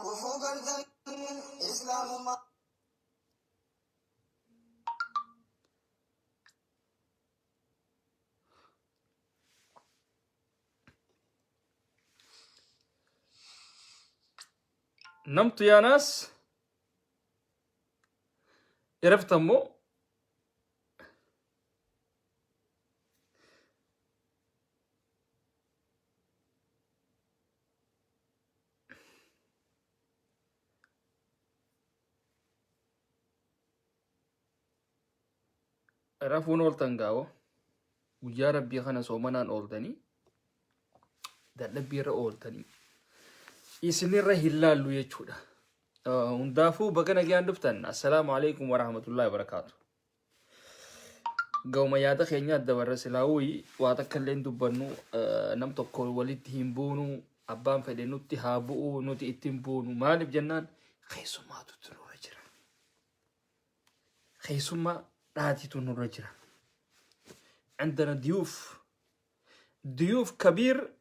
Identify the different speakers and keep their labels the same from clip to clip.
Speaker 1: Kufuu gartan Islaamummaa.
Speaker 2: Namtu yaanaas iraftammoo Rafuun ooltan gaa'o guyyaa rabbii kana soomanaan ooltanii dadhabbii irra ooltanii isinirra hin laallu jechuudha. Hundaafuu baga nagaan dhuftan. Assalaamu alaikum warahmatullahi wabarakaatu. Ga'uma yaada keenya adda barra silaawuyi waa takka illee hin dubbannu nam tokko walitti hin buunu abbaan fedhe nutti haa bu'u nuti itti hin buunu maaliif jennaan keessummaatu nurra jira. Keessummaa dhaatitu nurra jira. عندنا ضيوف ضيوف كبير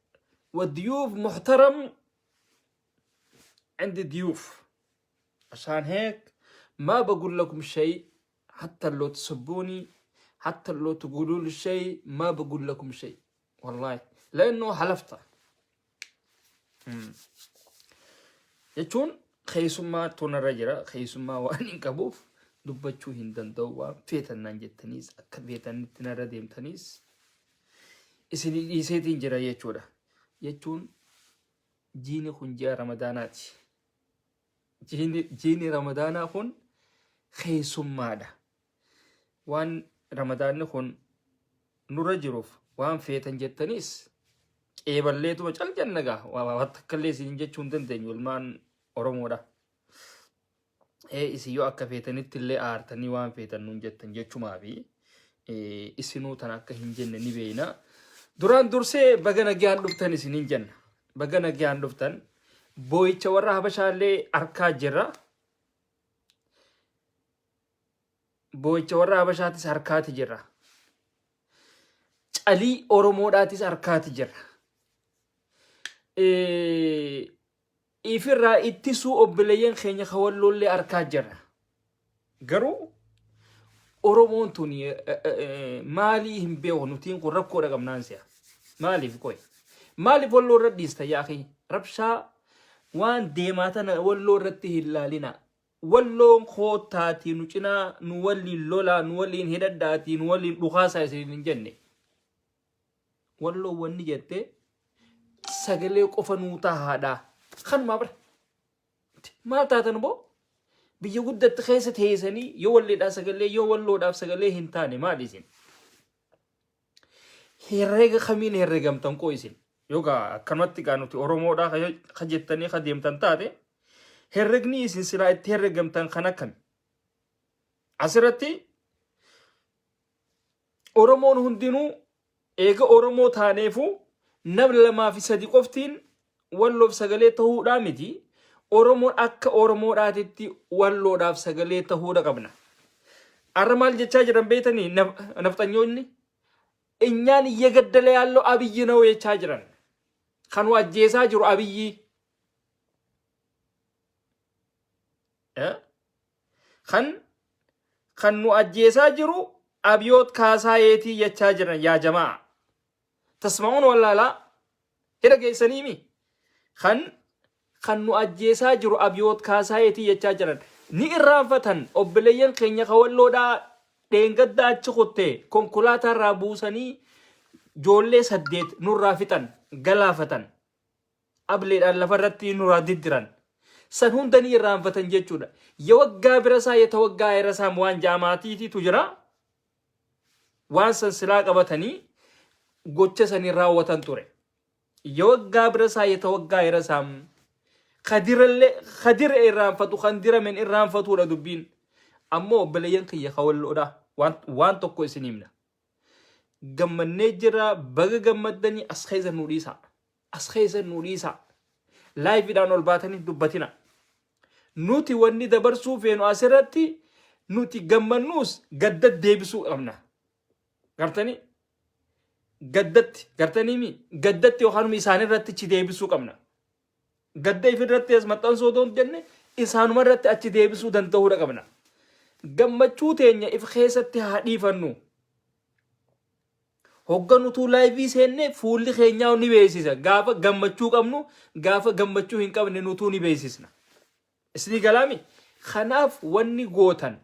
Speaker 2: وضيوف محترم عندي ضيوف عشان هيك ما بقول لكم شيء حتى لو تسبوني حتى لو تقولوا لي شيء ما بقول لكم شيء والله لانه حلفت jechuun keessummaa tunarra jira keessummaa waan hin qabuuf dubbachuu hin danda'u waan feetan naan jettaniis akka feetanitti narra deemtaniis isinii dhiiseetiin jira jechuudha jechuun jiini kun ji'a ramadaanaati Jiini ramadaanaa kun keessummaadha. Waan ramadaanni kun nurra jiruuf waan feetan jettaniis qeeballeetuma cal jenna gaa waan takkallee isin jechuu hin dandeenyu ilmaan Oromoodha. Ee isin yoo akka feetanitti illee aartanii waan feetan nuun jettan jechumaa fi isinuu tan akka hin jenne ni beeyna. Duraan dursee baga nagaan dhuftan isiniin jenna. Baga nagaan dhuftan. Boo'icha warra Habashaallee arkaa jirra. Boo'icha warra Habashaatis harkaati jirra. Calii Oromoodhaatis harkaati jirra. Ifirraa ittisuu obboleeyyan keenya ka walloollee arkaa jirra. Garuu Oromoon tun maalii hin beeku nutiin kun rakkoodha qabnaan si'a. Maaliif qoy? Maaliif walloo irra dhiista yaa akhi? Rabshaa waan deemaa tana walloo irratti hin laalina. Walloon koottaatii nu cinaa nu waliin lolaa nu waliin hidhadhaatii nu waliin dhukaasaa isin hin jenne. Walloo wanni jette sagalee qofa nuu tahaadha. Kanumaa bara. Maal taatan boo? Biyya guddatti keessa teessanii yoo walleedhaa sagalee yoo walloodhaaf sagalee hin taane maal isin? Herrega kamiin herregamtan koo isin? Yookaa akkanumatti gaa nuti Oromoodhaa ka jettanii ka deemtan taate herregni isin silaa itti herregamtan kan akkami? Asirratti Oromoon hundinuu eega Oromoo taaneefu nam lamaa fi sadi qoftiin walloof sagalee tahuudhaa miti. Oromoon akka Oromoodhaatitti walloodhaaf sagalee tahuudha qabna. Arra maal jechaa jiran beektanii nafxanyoonni? Inyaan እየገደለ ያለው አብይ ነው jechaa jiran. Kan nu ajjeesaa jiru Abiyyi. Kan kan nu ajjeesaa jiru Abiyoot Kaasaayeetii jechaa jiran yaa jamaa. Tasma'uun wallaalaa hidha geessaniimi. Kan kan nu ajjeesaa jiru Abiyoot Kaasaayeetii jechaa jiran. Ni irraanfatan obboleeyyan keenya ka walloodhaa dheengadda achi kutte konkolaataa irraa buusanii ijoollee saddeet nurraa fixan galaafatan. Ableedhaan lafarratti nurraa diddiran. San hunda ni irraanfatan jechuudha. Yawaggaa birasaa yatawaggaa irasaam waan jaamaatiitiitu jira. Waan san silaa qabatanii gocha sanii raawwatan ture. Yawaggaa birasaa yatawaggaa irasaam. Kadirallee kadira irraanfatu kan diramen irraanfatuudha dubbiin. Ammoo obboleeyyan kiyya kawalloodha. Waan tokko isin himna. Gammannee jira baga gammaddanii as keessa nu dhiisaa. As keessa nu dhiisaa. Laayiviidhaan ol baatanii dubbatina. Nuti wanni dabarsuu feenu asirratti nuti gammannuus gadda deebisuu qabna. Gartanii? Gaddatti gartanii mi gaddatti yookaan isaanirratti chi deebisuu qabna. Gadda ifirratti as maxxansuu otoo hin jenne isaanuma irratti achi deebisuu danda'uudha qabna. Gammachuu teenya if keessatti haa dhiifannu. Hogga nutuu laayivii seenne fuulli keenyaa ni beeksisa. Gaafa gammachuu qabnu, gaafa gammachuu hin qabne nutuu ni beeksisna. Isinii galaami? Kanaaf wanni gootan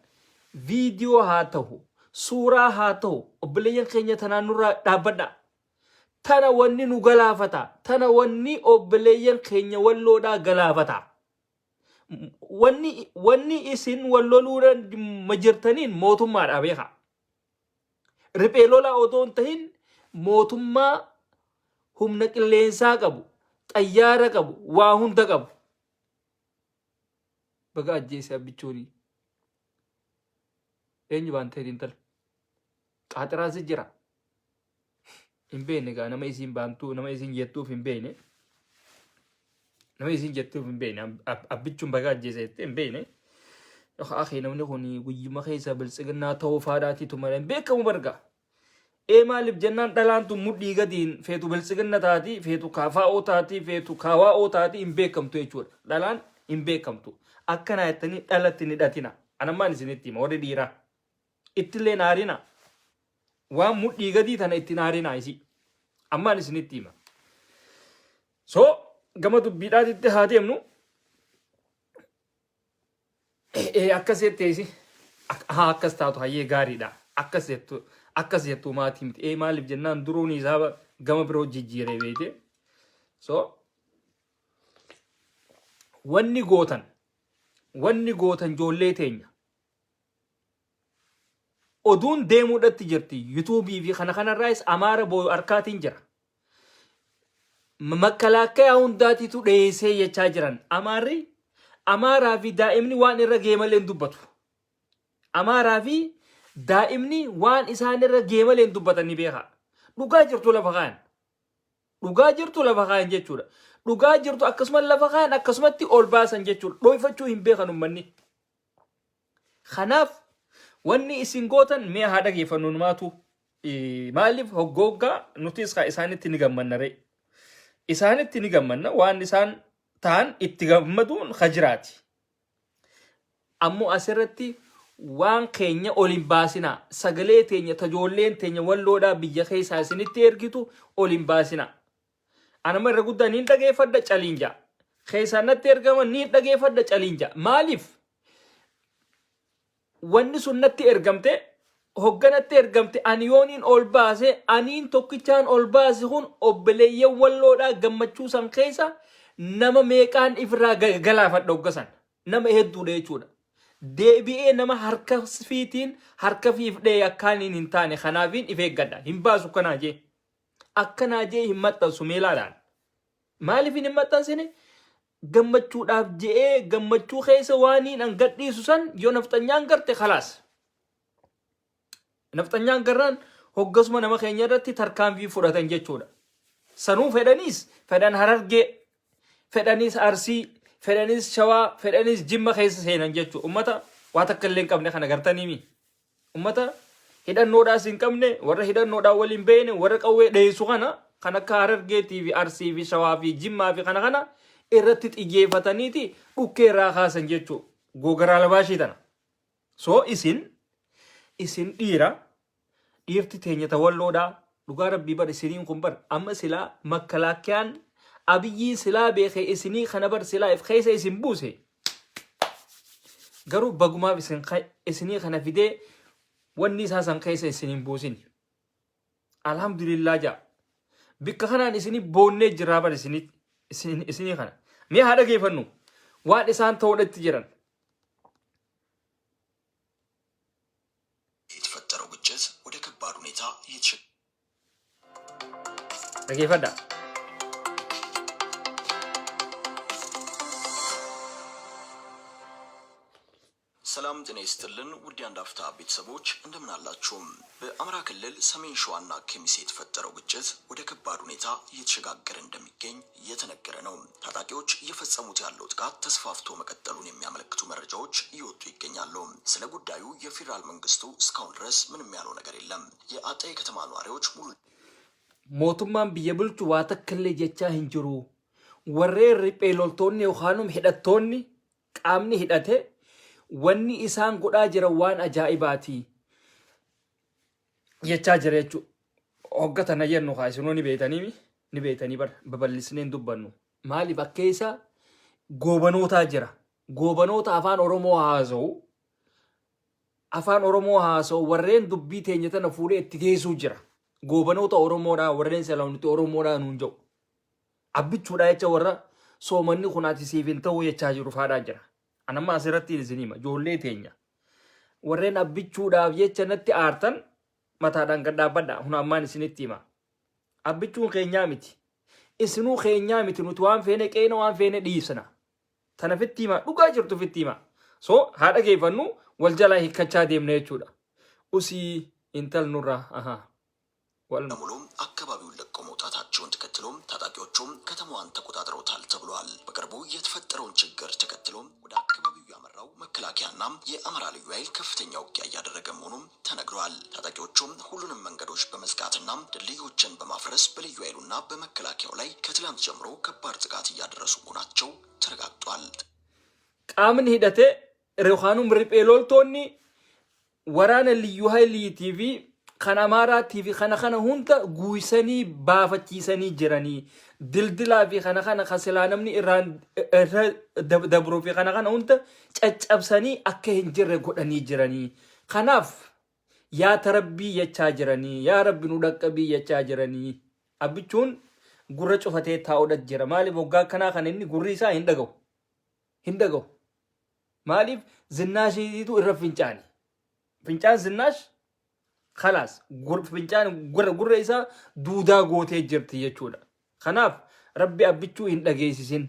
Speaker 2: viidiyoo haa ta'u, suuraa haa ta'u, obboleeyyan keenya tanaan nurraa dhaabbadhaa. Tana wanni nu galaafata. Tana wanni obboleeyyan keenya walloodhaa galaafata. Wanni isin wal loluudhaan jirtaniin mootummaadha beekaa. Riphee lolaa otoo hin tahin mootummaa humna qilleensaa qabu, xayyaara qabu, waa hunda qabu. Baga ajjeese abbichuuni. Eenyu baan ta'e intala? Qaaxiraas jira. Hin beekne gaa nama isiin baantuu nama isiin jettuuf hin beekne. Nama isiin jettuuf hin beekne abbichuun baga ajjeese jettee hin beekne. Yookaan akhi namni kun guyyuma keessa biltsiginnaa ta'uu faadhaati tumara hin beekamu barga. Ee maaliif jennaan dhalaan tun mudhii gadiin feetu biltsiginna taati feetu kaafaa'oo taati feetu kaawaa'oo taati hin beekamtu jechuudha. Dhalaan hin beekamtu. Akkanaa jettanii dhalatti ni dhatina. Anammaan isinitti hima warri dhiiraa. Ittillee naarina. Waan mudhii gadii tana itti naarina isii. Ammaan isinitti hima. So gama dubbiidhaatitti haa deemnu. Ee akkas jettee isi. Haa akkas taatu hayyee gaariidha. Akkas jettu akkas jettu maatii miti. Ee maaliif jennaan duruun isaa gama biroo jijjiiree beekte. So wanni gootan wanni gootan ijoollee teenya oduun deemuudhatti jirti yuutuubii fi kana kanarraayis amaara booyu harkaatiin jira. Makkalaakkayaa hundaatiitu dheessee jechaa jiran. Amaarri Amaaraa fi daa'imni waan irra ga'e malee hin dubbatu. Amaaraa fi daa'imni waan isaan irra ga'e malee hin dubbatan ni beeka. Dhugaa jirtu lafa kaayan. Dhugaa jirtu lafa kaayan jechuudha. Dhugaa jirtu akkasuma lafa kaayan akkasumatti ol baasan jechuudha. Dhooyfachuu hin beekan ummanni. Kanaaf wanni isin gootan mee haa dhageeffannu numaatu. Maaliif hoggooggaa nutis kaa isaanitti ni gammanna ree. Isaanitti ni gammanna waan isaan ta'an itti gammaduun ka jiraati. Ammoo asirratti waan keenya ol hin baasinaa. Sagalee teenya tajoolleen teenya walloodhaa biyya keessaa isinitti ergitu ol hin baasinaa. Anama irra guddaa niin dhageeffadha caliin ja'a. Keessaan natti ergama niin dhageeffadha caliin ja'a. Maaliif? Wanni sun natti ergamte hogganatti ergamte ani yooniin ol baase aniin tokkichaan ol baase kun obboleeyyan walloodhaa gammachuu san keessa nama meeqaan ifirraa galaafadha hoggasan. Nama hedduudha jechuudha. Deebi'ee nama harka fiitiin harka fiif dhee akkaaniin hin taane kanaafiin if eeggadha. Hin baasu kanaa jee. Akkanaa jee hin maxxansu meelaadhaan. Maaliif hin maxxansine? Gammachuudhaaf je'ee gammachuu keessa waaniin an gadhiisu san yoo nafxanyaan garte kalaas. Nafxanyaan garraan hoggasuma nama keenya irratti tarkaanfii fudhatan jechuudha. Sanuu fedhaniis fedhan Harargee, fedhaniis Arsii, fedhaniis Shawaa, fedhaniis Jimma keessa seenan jechuudha. Ummata waa takka illee hin qabne kana gartaniimi. Ummata hidhannoodhaas hin qabne, warra hidhannoodhaan waliin beekne, warra qawwee dheessu kana kan akka Harargeetii fi Arsii fi Shawaa fi Jimmaa fi kana kana irratti xiyyeeffataniiti dhukkee irraa kaasan jechuudha. Googaraa labaashii tana. So isin dhiira dhiirti teenya ta walloodhaa dhugaa rabbii bar isiniin kun bar amma silaa makkalaakiyaan abiyyiin silaa beekee isinii kana bar silaa if keessa isin buuse garuu bagumaaf isin isinii kana fidee wanni isaa san keessa isin hin buusin alhamdulillah jaa bikka kanaan isinii boonnee jiraa bar isinii kana mee haa dhageeffannu waan isaan ta'uudhatti jiran
Speaker 3: የተፈጠረው ግጭት ወደ ከባድ ሁኔታ እየተሸ
Speaker 2: Dhageeffadhaa.
Speaker 3: ሰላም ጤና ይስጥልን ውድ የአንድ አፍታ ቤተሰቦች እንደምን አላችሁ? በአማራ ክልል ሰሜን ሸዋና ከሚሴ የተፈጠረው ግጭት ወደ ከባድ ሁኔታ እየተሸጋገረ እንደሚገኝ እየተነገረ ነው። ታጣቂዎች እየፈጸሙት ያለው ጥቃት ተስፋፍቶ መቀጠሉን የሚያመለክቱ መረጃዎች እየወጡ ይገኛሉ። ስለ ጉዳዩ የፌዴራል መንግስቱ እስካሁን ድረስ ምንም ያለው ነገር የለም። የአጣዬ ከተማ ነዋሪዎች ሙሉ
Speaker 2: Mootummaan biyya bulchu waa takka illee jechaa hin jiru. Warreen riphee loltoonni yookaanum hidhattoonni qaamni hidhate wanni isaan godhaa jiran waan ajaa'ibaati jechaa jira jechuudha. Hogga tana jennu kaa isinuu ni beeytanii ni beeytanii bar babal'isnee hin dubbannu. Maaliif akka isa goobanootaa jira. Goobanoota afaan Oromoo haasa'u afaan Oromoo haasa'u warreen dubbii teenya tana fuudhee itti geessuu jira. Goobanoota Oromoodhaa warreen silaa nuti Oromoodhaa nuun jedhu. Abbichuudhaa jecha warra soomanni kun ati siif hin ta'u jechaa jiru faadhaa jira. An amma asirratti isin hima ijoollee teenya. Warreen abbichuudhaaf jecha natti aartan mataadhaan gad dhaabbadha. Hun ammaan isinitti hima. Abbichuun keenyaa miti. Isinuu keenyaa miti nuti waan feene qeena waan feene dhiisna. Tana fitti hima dhugaa jirtu fitti hima. So haa dhageeffannu wal jalaa hiikkachaa deemna jechuudha. Usii intal nurraa ahaa. Wal
Speaker 3: በሙሉ አካባቢውን ለቀው መውጣታቸውን ተከትሎ ታጣቂዎቹ ከተማዋን ተቆጣጥረውታል ተብሏል። በቅርቡ የተፈጠረውን ችግር ተከትሎ ወደ አካባቢው ያመራው መከላከያና የአማራ ልዩ ኃይል ከፍተኛ ውጊያ እያደረገ መሆኑም ተነግሯል። ታጣቂዎቹም ሁሉንም መንገዶች በመዝጋትና ድልድዮችን በማፍረስ በልዩ ኃይሉና በመከላከያው ላይ ከትላንት ጀምሮ ከባድ ጥቃት እያደረሱ መሆናቸው ተረጋግጧል።
Speaker 2: Qaamni hidhate yookaanum riphee loltoonni waraana liyyuu hayiliitii fi kan Amaaraatii fi kana kana hunda guuysanii baafachiisanii jiranii dildilaa fi kana kana kan silaa namni irraan irra dabruu fi kana kana hunda caccabsanii akka hin jirre godhanii jiranii. Kanaaf yaa tarabbii jechaa jiranii, yaa rabbi nu dhaqqabii jechaa jiranii. Abbichuun gurra cufatee taa'uudha jira. Maaliif waggaa akkanaa kan inni gurri isaa hin dhaga'u? Hin dhaga'u. Maaliif zinnaashiitu irra fincaani. Fincaan zinnaash kalaas fincaan gurra gurra isaa duudaa gootee jirti jechuudha. Kanaaf rabbi abbichuu hin dhageessisin.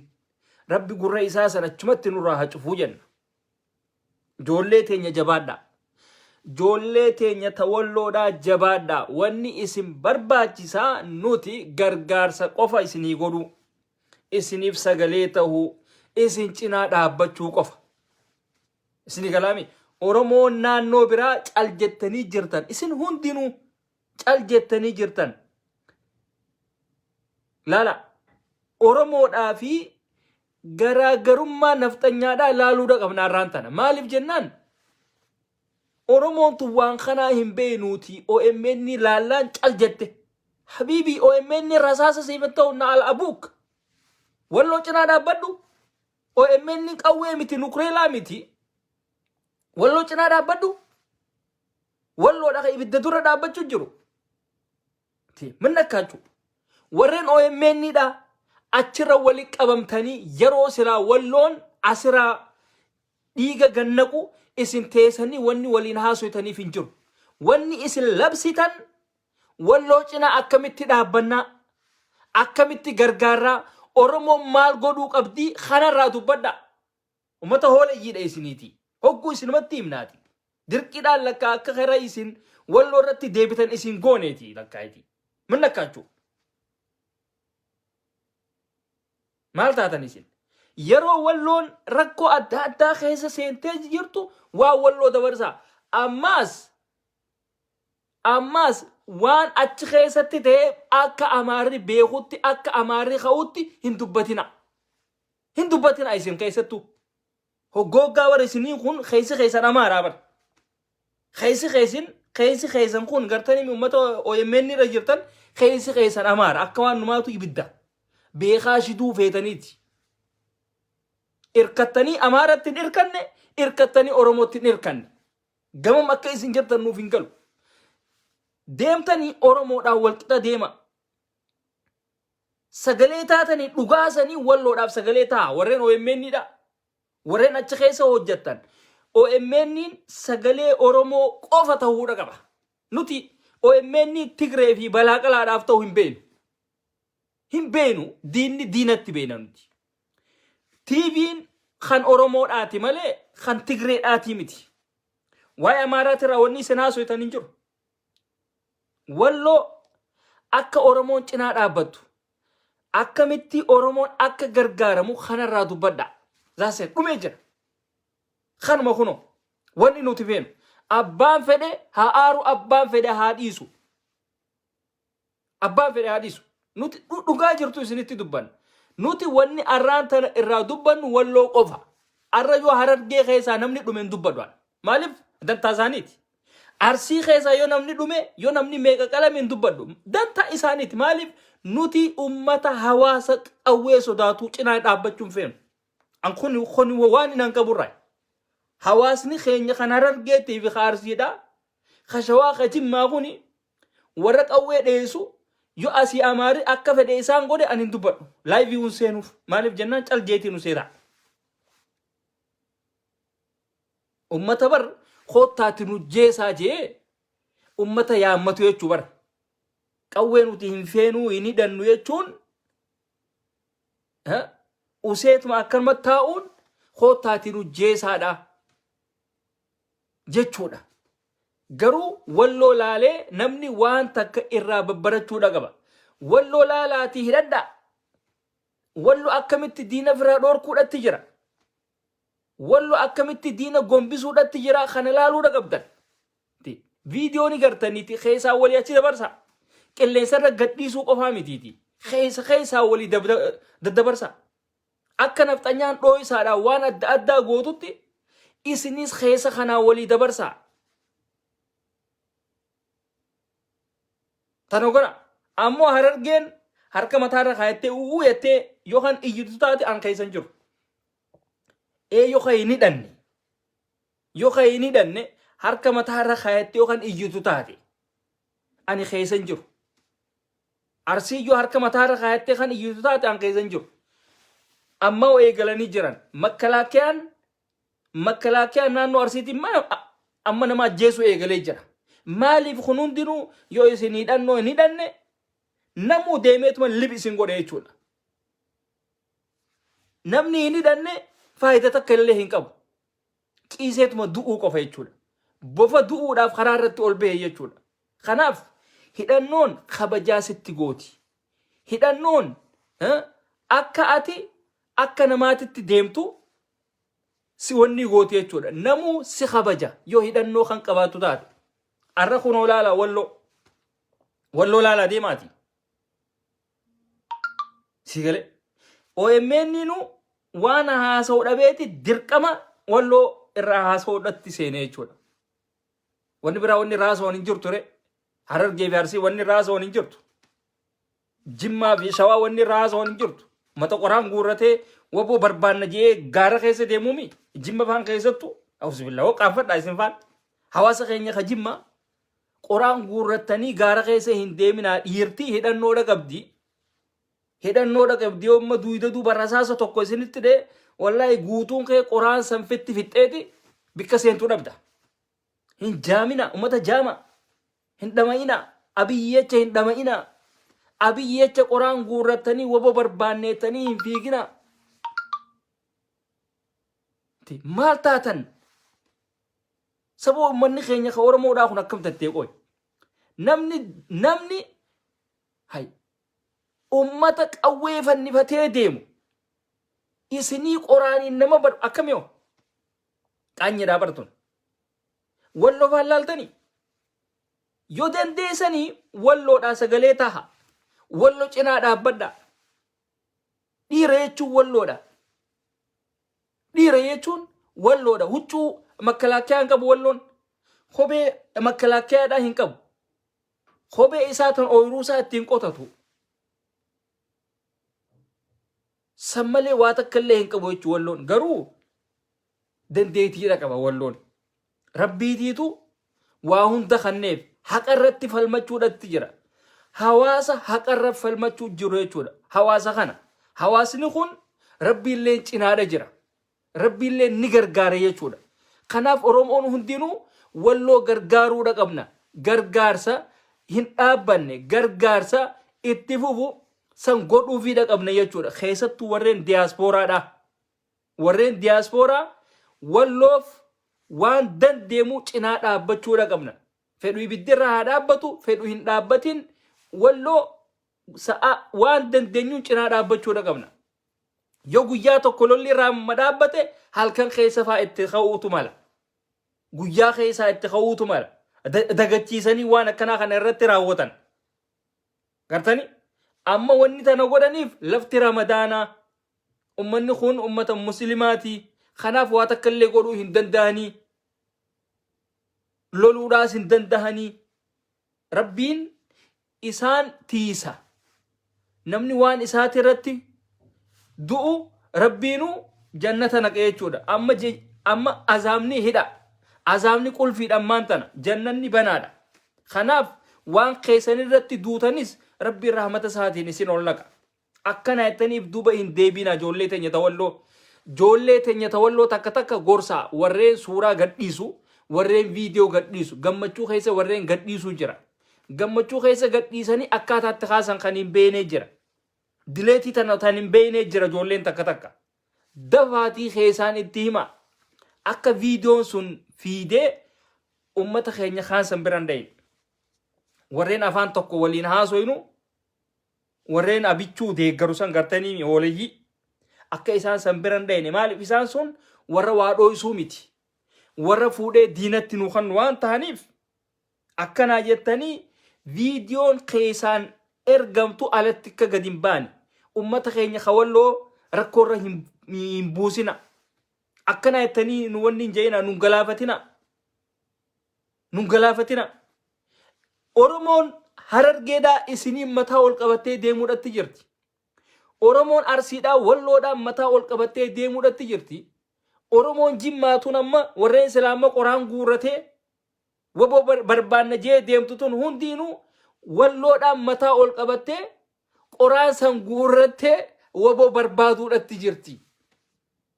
Speaker 2: Rabbi gurra isaa san achumatti nurraa haa cufuu jenna. Ijoollee teenya jabaadhaa. Ijoollee teenya tawalloodhaa jabaadhaa. Wanni isin barbaachisaa nuti gargaarsa qofa isinii godhuu. Isiniif sagalee tahuu. Isin cinaa dhaabbachuu qofa. Isinii galaami. Oromoon naannoo biraa cal jettanii jirtan. Isin hundinuu cal jettanii jirtan. Laala. Oromoodhaa fi garaagarummaa nafxanyaadhaa laaluudha qabna har'aan tana. Maaliif jennaan Oromoon tun waan kanaa hin beeknuuti OMN laallaan cal jette. Habiibii OMN rasaasa siif hin ta'u na al abuuk. Walloo cinaa dhaabbadhu. OMN qawwee miti nukreelaa miti. Walloo cinaa dhaabbadhu. Walloodha kan ibidda dura dhaabbachuu jiru. Min akkaachuu. Warreen OMN dha achirra wali qabamtanii yeroo silaa walloon asiraa dhiiga gannaqu isin teessanii wanni waliin haasofitaniif hin jiru. Wanni isin labsitan walloo cinaa akkamitti dhaabbannaa akkamitti gargaarraa Oromoon maal godhuu qabdii kanarraa dubbadha. Ummata hoolayyiidha isiniiti. Hogguu isinumatti himnaati. Dirqiidhaan lakkaa akka kara isin walloo irratti deebitan isin gooneeti lakkaa'iti. Min lakkaachuu? Maal taatan isin? Yeroo walloon rakkoo adda addaa keessa seentee jirtu waa walloo dabarsaa. Ammaas ammaas waan achi keessatti ta'e akka amaarri beekutti akka amaarri ka'utti hin dubbatina. Hin dubbatina isin keessattuu. Hoggooggaa bara isinii kun keessi keessan amaaraa bara. Keessi keessin keessi keessan kun gartanii uummata OMN irra jirtan keessi keessan amaara akka waan numaatu ibidda. Beekaa shiduu feetaniiti. Irkattanii amaaratti hin irkanne irkattanii Oromootti hin irkanne. Gamam akka isin jirtan nuuf hin galu. Deemtanii Oromoodhaan walqixa deema. Sagalee taatanii dhugaasanii walloodhaaf sagalee ta'a. Warreen OMN dha. Warreen achi keessa hojjettan. OMN sagalee Oromoo qofa ta'uudha qaba. Nuti OMN Tigree fi balaaqalaadhaaf ta'u hin beenu. Hin beenu diinni diinatti beena nuti. TV'n kan Oromoodhaati malee kan Tigreedhaati miti. Waa'ee Amaaraatirraa wanni isin haasoftan hin jiru. Walloo akka Oromoon cinaa dhaabbattu akkamitti Oromoon akka gargaaramu kanarraa dubbadha. Zaasee dhumee jira. Kanuma kunoo wanni nuti feenu. Abbaan fedhe haa aaru, abbaan fedhe haa dhiisu. Abbaan fedhe haa dhiisu. Nuti dhugaa jirtu isinitti dubbanna. Nuti wanni arraan tana irraa dubbannu Walloo qofa. Arra yoo Harargee keessaa namni dhume hin dubbadhu an. Maaliif? Dantaa isaaniiti. Arsii keessaa yoo namni dhume, yoo namni meeqa qalame hin dubbadhu. Dantaa isaaniiti. Maaliif? Nuti ummata hawaasa qawwee sodaatuu cinaa dhaabbachuu hin feenu. An kun kun waan hin hanqaburraa. Hawaasni keenya kan Harargeetii fi ka Arsiidhaa, ka Shawaa, ka Jimmaa kuni warra qawwee dheessu yoo asii Amaarri akka fedhe isaan godhe ani hin dubbadhu. Laayivii hun seenuuf. Maaliif jennaan cal jeetii nu seetaa. Ummata bar koottaati nu jeesaa jee ummata yaammatu jechuu bar. Qawwee nuti hin feenuu hin hidhannu jechuun useetuma akkanuma taa'uun koottaati nu jeesaadha jechuudha. Garuu Walloo laalee namni waan takka irraa babbarachuudha qaba. Walloo laalaatii hidhadhaa. Wallo akkamitti diina firaa dhoorkuudhatti jira. Wallo akkamitti diina gombisuudhatti jira kana laaluudha qabdan. Viidiyoo ni gartaniiti keessaa walii achi dabarsa. Qilleensarra gadhiisuu qofaa mitiiti. Keessa keessaa walii daddabarsa. Akka nafxanyaan dhooysaadhaan waan adda addaa gootutti isinis keessa kanaa walii dabarsaa. Tana godha. Ammoo Harargeen harka mataarra kaayattee u'uu jettee yookaan iyyitu taate an keessa hin jiru. Ee yoo kan hin hidhanne yoo kan hin hidhanne harka mataarra kaayattee yookaan iyyitu taate ani keessa hin jiru. Arsii yoo harka mataarra kaayattee kan iyyitu taate an keessa hin jiru. Amma eegalanii jiran makkalaakiyaan makkalaakiyaan naannoo Arsiitiin mana amma nama ajjeesuu eegalee jira. Maaliif kun hundinuu yoo isin hidhannoo hin hidhanne namuu deemeetuma lib isin godhe jechuudha. Namni hin hidhanne faayidaa takka illee hin qabu. Ciiseetuma du'uu qofa jechuudha. Bofa du'uudhaaf karaa irratti ol bahe jechuudha. Kanaaf hidhannoon kabajaa sitti gooti. Hidhannoon akka ati akka namaatitti deemtu si wanni gooti jechuudha. Namuu si kabaja yoo hidhannoo kan qabaattu taate. Arra kunoo laalaa Walloo. Walloo laalaa deemaati. Si galee. OMN nu waan haasa'u dhabeeti dirqama Walloo irraa haasa'uudhatti seenee jechuudha. Wanni biraa wanni irraa haasa'uun hin jirtu ture. Harargee fi Arsii wanni irraa haasa'uun hin jirtu. Jimmaa fi Shawaa wanni irraa haasa'uun hin jirtu. Mata qoraan guurratee waboo barbaanna jedhee gaara keessa deemuumi. Jimma faan keessattu. Auzubillah hoo qaanfadhaa isin faan. Hawaasa keenya ka Jimmaa qoraan guurrattanii gaara keessa hin deeminaa dhiirtii hidhannoodha qabdi. Hidhannoodha qabdi yoo amma duuda duuba rasaasa tokko isinitti dhee wallaahi guutuun kee qoraan sanfitti fixxeeti bikka seentuu dhabda. Hin jaamina ummata jaama. Hin dhama'ina Abiyyi jecha hin dhama'ina. Abiyyi jecha qoraan guurrattanii wabo barbaanneettanii hin fiigina. Maal taatan? Saba uummanni keenya ka Oromoodhaa kun akkam tattee qoy. Namni namni hay ummata qawwee fannifatee deemu isinii qoraaniin nama bar akkam yoo qaanyidhaa bartun. Walloo faan laaltanii yoo dandeessanii Walloodhaa sagalee taha. Wallo cinaa dhaabbadhaa. Dhiira jechuun Walloodha. Dhiira jechuun Walloodha. Huccuu makkalaakkayaa hin qabu Walloon. Kophee makkalaakkayaadhaa hin qabu. Kophee isaa tan ooyiruu isaa ittiin qotatu. San malee waa takka illee hin qabu jechuun Walloon. Garuu dandeettiidha qaba Walloon. Rabbiitiitu waa hunda kanneef haqa irratti falmachuudhatti jira. Hawaasa haqa irra falmachuu jiru jechuudha. Hawaasa kana. Hawaasni kun Rabbiillee cinaadha jira. Rabbiillee ni gargaara jechuudha. Kanaaf Oromoon hundinuu Walloo gargaaruudha qabna. Gargaarsa hin dhaabbanne, gargaarsa itti fufu san godhuufiidha qabna jechuudha. Keessattuu warreen diyaaspooraadha. Warreen diyaaspooraa Walloof waan dandeemu cinaa dhaabbachuudha qabna. Fedhu ibiddi irra haa dhaabbatu, fedhu hin dhaabbatin Walloo sa'a waan dandeenyuun cinaa dhaabbachuudha qabna. Yoo guyyaa tokko lolli irraa amma dhaabbate halkan keessa faa itti ka'uutu mala. Guyyaa keessaa itti ka'uutu mala. Dagachiisanii waan akkanaa kana irratti raawwatan. Gartanii? Amma wanni tana godhaniif lafti Ramadaanaa. Ummanni kun ummata Muslimaati. Kanaaf waa takka illee godhuu hin danda'anii. Loluudhaas hin danda'anii. Rabbiin isaan tiisa. Namni waan isaati irratti du'u Rabbiinu jannata naqa jechuudha. Amma amma azaabni hidha. Azaabni qulfiidha ammaan tana. Jannanni banaadha. Kanaaf waan keessan irratti duutanis Rabbiin rahmata isaatiin isin ol naqa. Akkana jettaniif duuba hin deebiina ijoollee teenya tawalloo. Ijoollee teenya tawalloo takka takka gorsaa warreen suuraa gadhiisu, warreen viidiyoo gadhiisu, gammachuu keessa warreen gadhiisuu jira. Gammachuu keessa gadhiisanii akkaataatti kaasan kan hin beeknee jira. Dileetii tana tan hin beeknee jira ijoolleen takka takka. Dafaatii keessaan itti hima. Akka viidiyoon sun fiidee ummata keenya kaan san bira hin dhayin. Warreen afaan tokko waliin haasoynu warreen abichuu deeggaru san gartanii hooleyyii akka isaan san bira hin dhayne. Maaliif isaan sun warra waa dhooysuu miti. Warra fuudhee diinatti nu kannu waan tahaniif akkanaa jettanii viidiyoon keessaan ergamtu alatti akka gadi hin baane. Ummata keenya kawalloo rakkoorra hin buusina. Akkanaa jettanii nu wanni hin je'ina nun galaafatina. Nun galaafatina. Oromoon Harargeedhaa isiniin mataa ol qabattee deemuudhatti jirti. Oromoon Arsiidhaa Walloodhaan mataa ol qabattee deemuudhatti jirti. Oromoon Jimmaatuun amma warreen silaa amma qoraan guurratee waboo barbaanna jee deemtu tun hundiinuu Walloodhaan mataa ol qabattee qoraan san guurrattee waboo barbaaduudhatti jirti.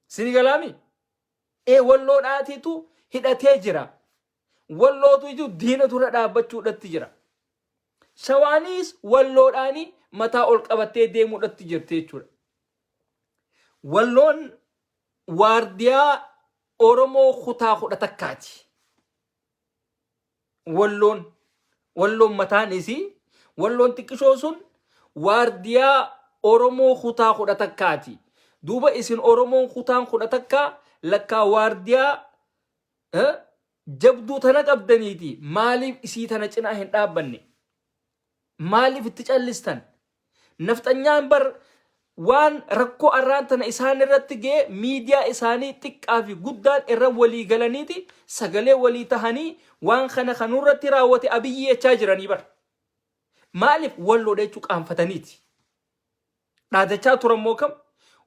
Speaker 2: Sini galaami? Ee Walloodhaatiitu hidhatee jira. Wallootu iyyuu diina dura dhaabbachuudhatti jira. Shawaaniis Walloodhaanii mataa ol qabattee deemuudhatti jirti jechuudha. Walloon waardiyaa Oromoo kutaa 11ti. Walloon Walloon mataan isii Walloon xiqqishoo sun waardiyaa Oromoo kutaa 11ti. Duuba isin Oromoon kutaan 11 lakkaa waardiyaa jabduu tana qabdaniiti maaliif isii tana cinaa hin dhaabbanne? Maaliif itti callistan? Nafxanyaan bar waan rakkoo arraan tana isaan irratti ga'e miidiyaa isaanii xiqqaa fi guddaan irra walii galaniiti sagalee walii tahanii waan kana kanurratti raawwate Abiyyi jechaa jiranii bar. Maaliif Walloodha jechuu qaanfataniiti. Dhaadachaa turan moo kam?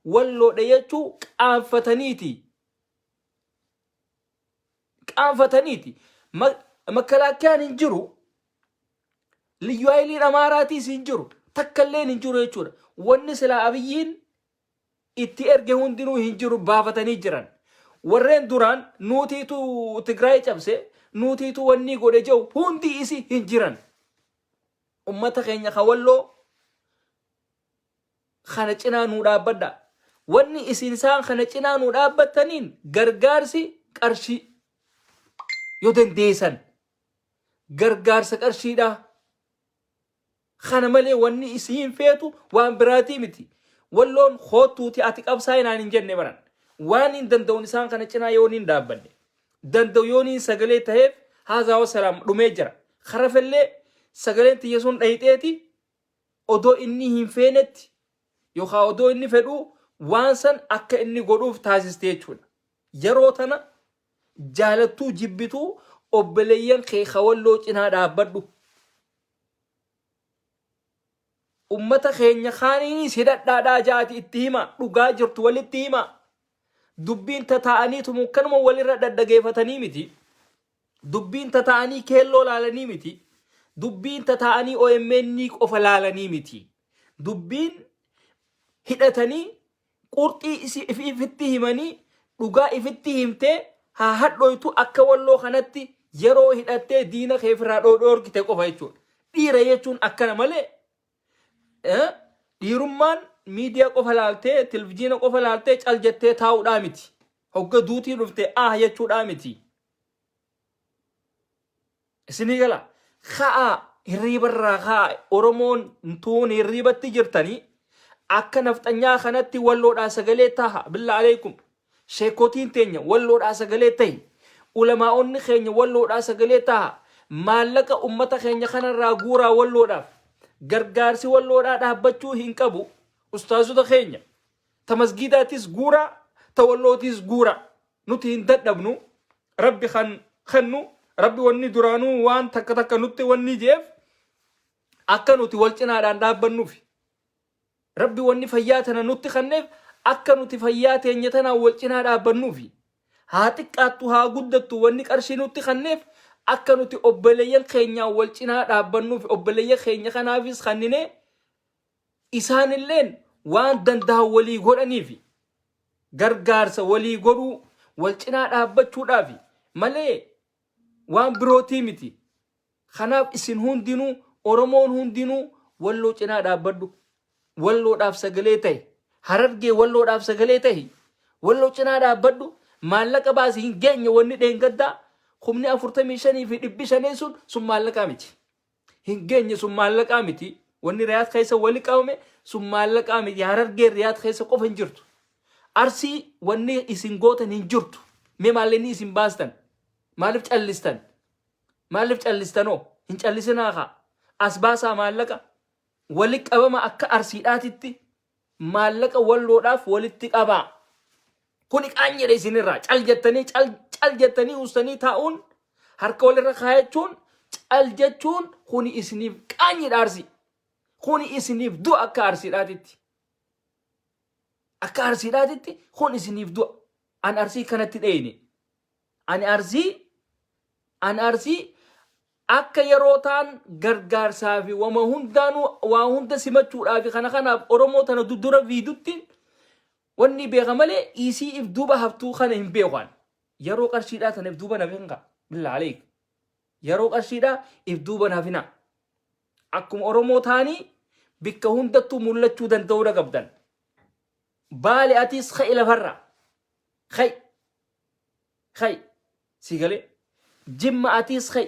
Speaker 2: Walloodha jechuu qaanfataniiti. Qaanfataniiti. Makkalaakiyaan hin jiru. Liyyu hayiliin Amaaraatiis hin jiru. Takka illeen hin jiru jechuudha. Wanni silaa Abiyyiin itti erge hundinuu hin jiru baafatanii jiran. Warreen duraan nuutiitu Tigraay cabse, nuutiitu wannii godhe jedhu hundi isi hin jiran. Ummata keenya ka Walloo kana cinaa nuu dhaabbadha. Wanni isin isaan kana cinaa nuu dhaabbattaniin gargaarsi qarshii yoo dandeessan gargaarsa qarshiidha. Kana malee wanni isiin feetu waan biraatii miti. Walloon koottuuti ati qabsaa'i naan hin jenne baran. Waan hin danda'uun isaan kana cinaa yoon hin dhaabbanne. Danda'u yoon hin sagalee ta'eef haazaa wasalaam dhumee jira. Karafellee sagaleen tiyya sun dhayxeeti odoo inni hin feenetti yookaan odoo inni fedhuu waan san akka inni godhuuf taasiste jechuudha. Yeroo tana jaalattuu jibbituu obboleeyyan kee ka Walloo cinaa dhaabbadhu. Ummata keenya kaaniinis hidhadhaadhaa ja'ati itti hima dhugaa jirtu walitti hima. Dubbiin tataa'aniitumu kanuma walirra dhadhageeffatanii miti. Dubbiin tataa'anii keelloo laalanii miti. Dubbiin tataa'anii OMN qofa laalanii miti. Dubbiin hidhatanii qurxii isi ifitti himanii dhugaa ifitti himtee haa hadhooytu akka Walloo kanatti yeroo hidhattee diina kee ofirraa dhoorgite qofa jechuudha. Dhiira jechuun akkana malee dhiirummaan miidiyaa qofa laaltee televizyiina qofa laaltee cal jettee taa'uudhaa miti. Hogga duutii dhufte ah jechuudhaa miti. Isinii gala. Ka'aa hirriibarraa ka'aa Oromoon tuun hirriibatti jirtanii akka nafxanyaa kanatti Walloodhaa sagalee taha billa aleekum. Sheekotiin teenya Walloodhaa sagalee tahi. Ulamaa'onni keenya Walloodhaa sagalee taha. Maallaqa ummata keenya kanarraa guuraa Walloodhaaf. Gargaarsi walloodhaa dhaabbachuu hin qabu. Ustaazota keenya ta masgiidaatis guuraa, ta wallootis guuraa. Nuti hin dadhabnu. Rabbi kan kennu, Rabbi wanni duraanuu waan takka takka nutti wanni jeef akka nuti wal cinaadhaan dhaabbannuufi. Rabbi wanni fayyaa tana nutti kenneef akka nuti fayyaa teenya tanaan wal cinaa dhaabbannuufi. Haa xiqqaattu haa guddattu wanni qarshii nutti kenneef akka nuti obboleeyyan keenyaan wal cinaa dhaabbannuufi. Obboleeyyan keenya kanaafis kenninee isaanilleen waan danda'an walii godhaniifi. Gargaarsa walii godhuu, wal cinaa dhaabbachuudhaafi malee waan birootii miti. Kanaaf isin hundinuu, Oromoon hundinuu Walloo cinaa dhaabbadhu. Walloodhaaf sagalee tahi. Harargee Walloodhaaf sagalee tahi. Walloo cinaa dhaabbadhu. Maallaqa baasi hin geenye wanni dheengaddaa kumni afurtamii shanii fi dhibbi shanee sun sun maallaqaa miti. Hin geenye, sun maallaqaa miti. Wanni Riyaad keessa wali qabame sun maallaqaa miti. Harargeen Riyaad keessa qofa hin jirtu. Arsii wanni isin gootan hin jirtu. Mee maallaqni isin baastan? Maaliif callistan? Maaliif callistanoo? Hin callisinaa kaa. As baasaa maallaqa. Wali qabama akka Arsiidhaatitti maallaqa Walloodhaaf walitti qabaa. Kuni qaanyiidha isinirraa. Cal jettanii cal cal jettanii ustanii taa'uun, harka walirra kaayachuun, cal jechuun kuni isiniif qaanyiidha Arsii. Kuni isiniif du'a akka Arsiidhaatitti. Akka Arsiidhaatitti kun isiniif du'a. An Arsii kanatti dheeyne. Ani Arsii akka yeroo ta'an gargaarsaa fi wama hundaanuu waa hunda simachuudhaa fi kana kanaaf Oromoo tana dudura viidutti wanni beeka malee isii if duuba haftuu kana hin beeku an. Yeroo qarshiidhaa tana if duuba naaf hin kaa. Billaa aleek. Yeroo qarshiidhaa if duuba naaf hina. Akkuma Oromoo ta'anii bikka hundattuu mul'achuu danda'uudha qabdan. Baale, atiis ka'i lafarraa. Ka'i. Ka'i. Si galee. Jimma, atiis ka'i.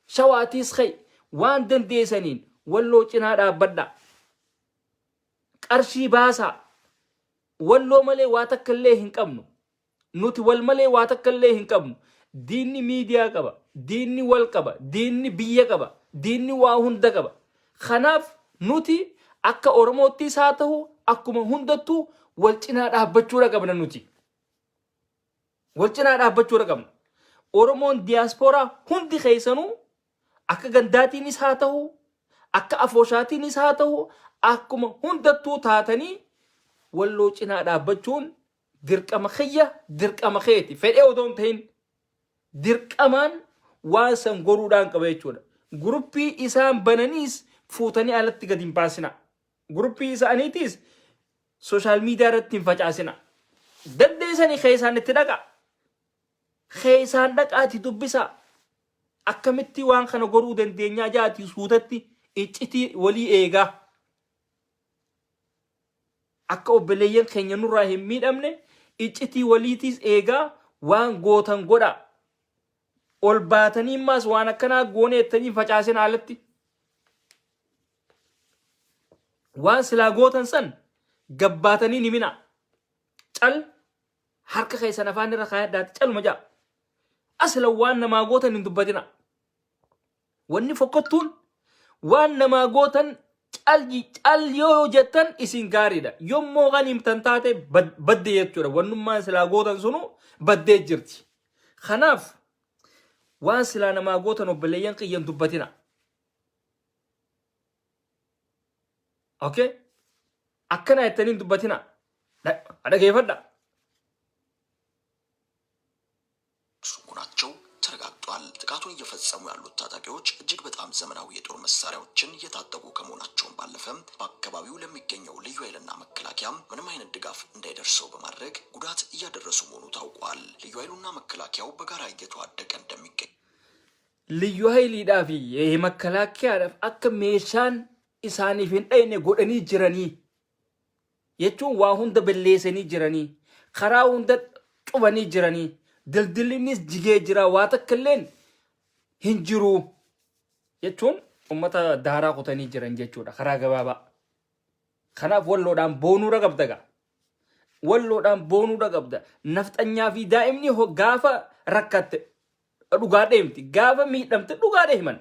Speaker 2: Shawa, atiis ka'i. Waan dandeessaniin Walloo cinaa dhaabbadhaa. Qarshii baasaa. Walloo malee waa takka illee hin qabnu. Nuti wal malee waa takka illee hin qabnu. Diinni miidiyaa qaba. Diinni wal qaba. Diinni biyya qaba. Diinni waa hunda qaba. Kanaaf nuti akka Oromoottis haa ta'u akkuma hundattuu wal cinaa dhaabbachuudha qabna nuti. Wal cinaa dhaabbachuudha qabna. Oromoon diyaaspooraa hundi keessanuu akka gandaatiinis haa ta'u, akka afooshaatiinis haa ta'u, akkuma hundattuu taatanii Walloo cinaa dhaabbachuun dirqama kiyya, dirqama keeti. Fedhee odoo hin ta'in dirqamaan waan san goruudhaan qaba jechuudha. Guruppii isaan bananiis fuutanii alatti gadi hin baasina. Guruppii isaaniitiis social media irratti hin facaasina. Dandeessanii keessaan itti dhaqa. Keessaan dhaqaati dubbisaa. Akkamitti waan kana goruu dandeenyaa jaati suutatti iccitii walii eegaa. Akka obboleeyyan keenya nurraa hin miidhamne iccitii waliitiis eegaa waan gootan godhaa. Ol baatanii immaas waan akkanaa goonee jettanii hin facaasin alatti. Waan silaa gootan san gabbaatanii ni minaa. Cal harka keessan afaan irra kaayadhaati caluma ja'a. Asla waan namaa gootan hin dubbatina. Wanni fokkottuun waan namaa gootan cal cal yoo jettan isin gaariidha. Yommuu kan himtan taate badde jechuudha. Wannummaan silaa gootan sunu baddee jirti. Kanaaf waan silaa namaa gootan obboleeyyan kiyyan dubbatina. Okay? Akkana jettanii hin dubbatina. Dhageeffadha.
Speaker 3: መሆናቸው ተረጋግጧል። ጥቃቱን እየፈጸሙ ያሉት ታጣቂዎች እጅግ በጣም ዘመናዊ የጦር መሳሪያዎችን የታጠቁ ከመሆናቸውም ባለፈም በአካባቢው ለሚገኘው ልዩ ኃይልና መከላከያም ምንም አይነት ድጋፍ እንዳይደርሰው በማድረግ ጉዳት እያደረሱ መሆኑ ታውቋል። ልዩ ኃይሉና መከላከያው በጋራ እየተዋደቀ እንደሚገኝ
Speaker 2: ልዩ ኃይliidhaa fi makalaakiyaadhaaf akka meeshaan isaaniif hin dhayne godhanii jiranii jechuun waa hunda balleessanii jiranii, karaa hunda cufanii jiranii, dildillinnis jigee jira, waa takka illeen hin jiru jechuun ummata daaraa kutanii jiran jechuudha karaa gabaabaa. Kanaaf Walloodhaan boonuudha qabda gaa. Walloodhaan boonuudha qabda. Nafxanyaa fi daa'imni gaafa rakkatte dhugaa deemti. Gaafa miidhamte dhugaa deeman.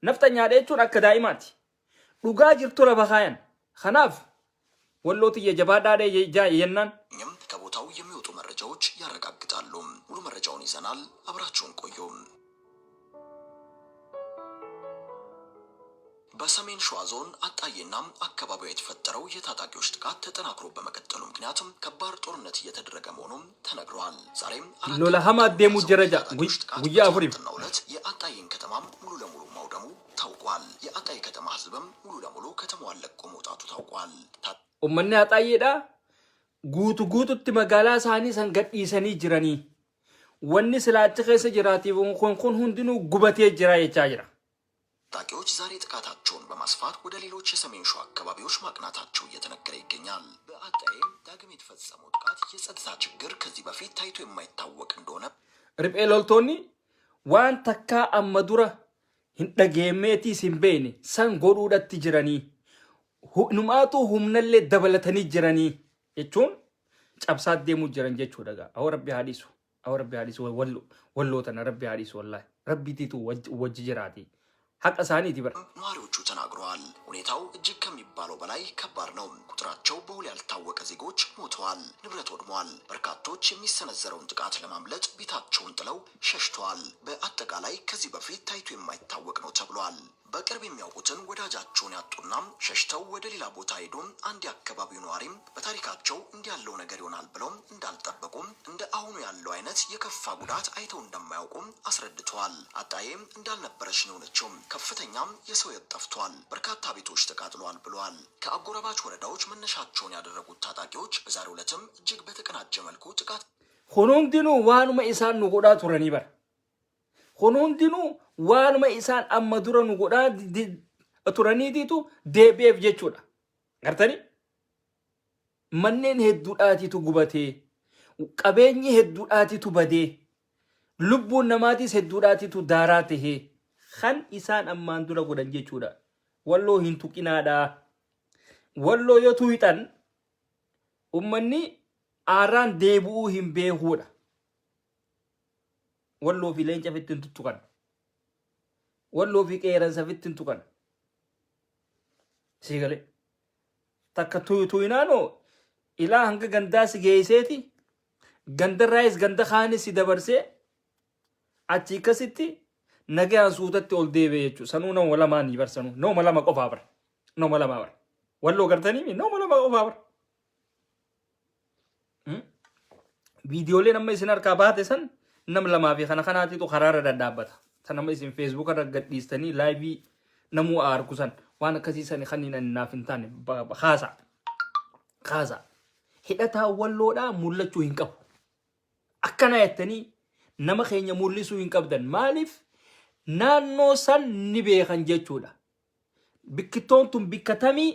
Speaker 2: Nafxanyaadha jechuun akka daa'imaati. Dhugaa jirtu lafa kaayan. Kanaaf Walloo tiyya jabaadhaa dhee jennaan.
Speaker 3: ከቦታው የሚወጡ መረጃዎች ያረጋግጣሉ። ሙሉ መረጃውን ይዘናል። አብራችሁን ቆዩ። በሰሜን ሸዋ ዞን አጣዬና አካባቢዋ የተፈጠረው የታጣቂዎች ጥቃት ተጠናክሮ በመቀጠሉ ምክንያት ከባድ ጦርነት እየተደረገ መሆኑም ተነግሯል። ዛሬም አራት
Speaker 2: Lola hamaa deemuu jira ja'a
Speaker 3: የታጣቂዎች ጥቃት
Speaker 2: guyyaa afuriif.
Speaker 3: በትናንትናው ዕለት የአጣዬን ከተማም ሙሉ ለሙሉ ማውደሙ ታውቋል። የአጣዬ ከተማ ህዝብም ሙሉ ለሙሉ ከተማዋን ለቆ መውጣቱ ታውቋል።
Speaker 2: Ummanni Axaayyeedha guutu guututti magaalaa isaanii san gadhiisanii jiranii. Wanni silaa achi keessa jiraatiif kun kun hundinuu gubatee jira jechaa jira.
Speaker 3: ታጣቂዎች ዛሬ ጥቃታቸውን በማስፋት ወደ ሌሎች የሰሜን ሸዋ አካባቢዎች ማቅናታቸው እየተነገረ ይገኛል። በአጣዬም ዳግም የተፈጸመው ጥቃት የጸጥታ ችግር ከዚህ በፊት ታይቶ የማይታወቅ እንደሆነ
Speaker 2: Riphee loltoonni waan takkaa amma dura hin dhageemmeetiis hin beekne san godhuudhatti jiranii. Numaatuu humnallee dabalatanii jiranii jechuun cabsaa deemuu jiran jechuudha gaa. Awwa Rabbi haa dhiisu. Awwa Rabbi haa dhiisu. Walloo tana Rabbi haa dhiisu wallaahi. Rabbiitiitu wajji jiraati. Haqa isaaniiti bara.
Speaker 3: ነዋሪዎቹ ተናግረዋል። ሁኔታው እጅግ ከሚባለው በላይ ከባድ ነው። ቁጥራቸው በውል ያልታወቀ ዜጎች ሞተዋል፣ ንብረት ወድሟል። በርካቶች የሚሰነዘረውን ጥቃት ለማምለጥ ቤታቸውን ጥለው ሸሽተዋል። በአጠቃላይ ከዚህ በፊት ታይቶ የማይታወቅ ነው ተብሏል። በቅርብ የሚያውቁትን ወዳጃቸውን ያጡና ሸሽተው ወደ ሌላ ቦታ ሄዱ አንድ የአካባቢው ነዋሪም በታሪካቸው እንዲህ ያለው ነገር ይሆናል ብለው እንዳልጠበቁም እንደ አሁኑ ያለው አይነት የከፋ ጉዳት አይተው እንደማያውቁም አስረድተዋል። አጣዬም እንዳልነበረች ነው የሆነችው። ከፍተኛም የሰው ሕይወት ጠፍቷል፣ በርካታ ቤቶች ተቃጥለዋል ብለዋል። ከአጎራባች ወረዳዎች መነሻቸውን ያደረጉት ታጣቂዎች በዛሬው ዕለትም እጅግ በተቀናጀ መልኩ ጥቃት
Speaker 2: Kun hundinuu waanuma isaan nu godhaa turanii bara. Kun hundinuu waanuma isaan amma dura nu godhaa turaniitiitu deebi'eef jechuudha. Gartanii? Manneen hedduudhaatiitu gubatee, qabeenyi hedduudhaatiitu badee, lubbuun namaatiis hedduudhaatiitu daaraa tahee kan isaan ammaan dura godhan jechuudha. Walloo hin tuqinaadhaa. Walloo yoo tuqxan ummanni aaraan deebi'uu hin beekuudha. Walloo fi leenca fitti hin tuttuqan. Walloo fi qeeransa fitti hin tuqan. Sii galee. Takka tuyinaanoo ilaa hanga gandaa si geesseeti gandarraayis ganda kaanis si dabarsee achii akkasitti nagaan suutatti ol deebi'e jechuudha. Sanuu nama lamaanii bar sanuu nama lama qofaa bar. Nama lama bar. Walloo gartanii nama lama qofaa bar. Viidiyooleen amma isin harkaa baate san nama lamaa fi kana kanaatitu karaarra dhadhaabbata. San amma isin Facebook irra gadhiistanii live namuu argu san waan akkasii san kan inni naaf hin taane kaasa. Kaasa. Hidhataa Walloodhaa mul'achuu hin qabu. Akkana jettanii nama keenya mul'isuu hin qabdan. Maaliif naannoo san ni beekan jechuudha. Bikkittoon tun bikka tamii,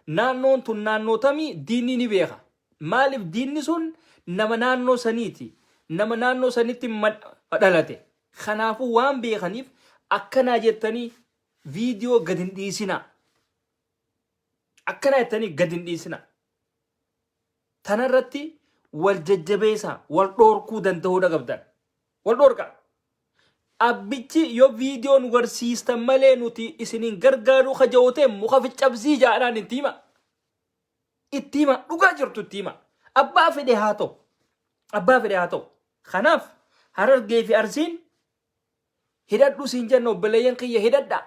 Speaker 2: naannoon tun naannoo tamii diinni ni beeka. Maaliif diinni sun nama naannoo saniiti. Nama naannoo sanitti dhalate. Kanaafuu waan beekaniif akkanaa jettanii viidiyoo gad hin dhiisinaa. Akkanaa jettanii gad hin dhiisinaa. Tanarratti wal jajjabeessaa, wal dhoorkuu danda'uudha qabdan. Wal dhoorkaa. Abbichi yoo viidiyoo nu garsiistan malee nuti isiniin gargaaruu kaja'ootee muka ficcabsii jaadhaan itti hima. Itti hima, dhugaa jirtu itti hima. Abbaa fedhe haa ta'u. Abbaa fedhe haa ta'u. Kanaaf Harargee fi Arsiin hidhadhu siin jenna, obboleeyyan kiyya, hidhadha.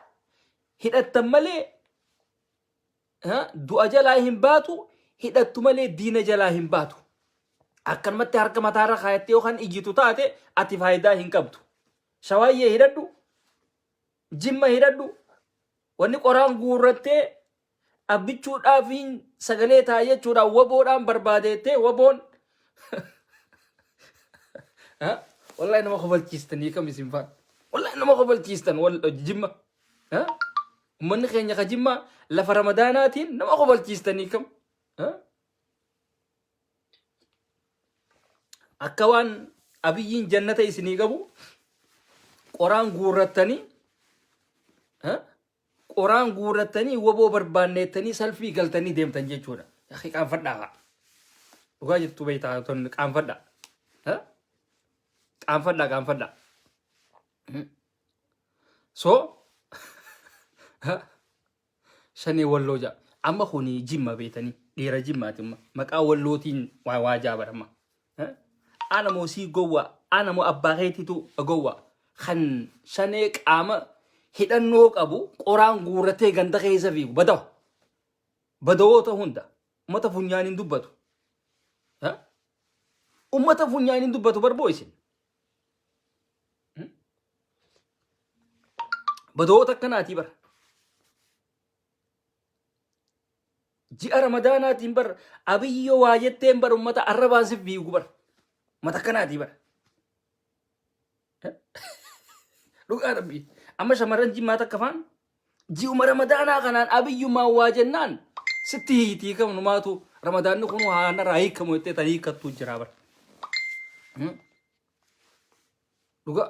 Speaker 2: Hidhattan malee du'a jalaa hin baatu, hidhattu malee diina jalaa hin baatu. Akkanumatti harka mataarra kaayattee yookaan ijjitu taate ati faayidaa hin qabdu. Shawaayyee hidhadhu. Jimma hidhadhu. Wanni qoraan guurrattee abbichuudhaaf sagalee ta'a jechuudhaan waboodhaan barbaadeettee waboon. Wallahi nama kofalchiistanii kam isin faan. Wallahi nama kofalchiistan Jimma. Uummanni keenya ka Jimma lafa Ramadaanaatiin nama kofalchiistanii kam. Akka waan Abiyyiin jannata isinii qabu qoraan guurrattanii qoraan guurrattanii waboo barbaanneettanii salfii galtanii deemtan jechuudha. Akhi, qaanfadhaa haa. Dhugaa jirtu beektaa ton, qaanfadhaa. Qaanfadhaa, qaanfadhaa. So Shanee walloo ja'a. Amma kuni jimma beetanii dhiira jimmaati amma maqaa wallootiin waa waa jaabar amma. Ana moo sii gowwa ana moo abbaa keetiitu gowwa kan shanee qaama hidhannoo qabu qoraan guurratee ganda keessa fiigu badawa. Badawoota hunda ummata funyaaniin dubbatu. Ummata funyaaniin dubbatu barboo isin. Badoota akkanaatii bara. Ji'a Ramadaanaatiin bar Abiyyi yoo waa jetteen bar ummata arrabaan si fiigu bar. Ummata akkanaatii bara. Dhugaa rabbii. Amma shamarran jimmaa takka faan ji'uma Ramadaanaa kanaan Abiyyumaan waa jennaan sitti hiitii kamnumaatu Ramadaanni kun haa narraa hiikamu jettee tan hiikkattuu jira bara. Dhugaa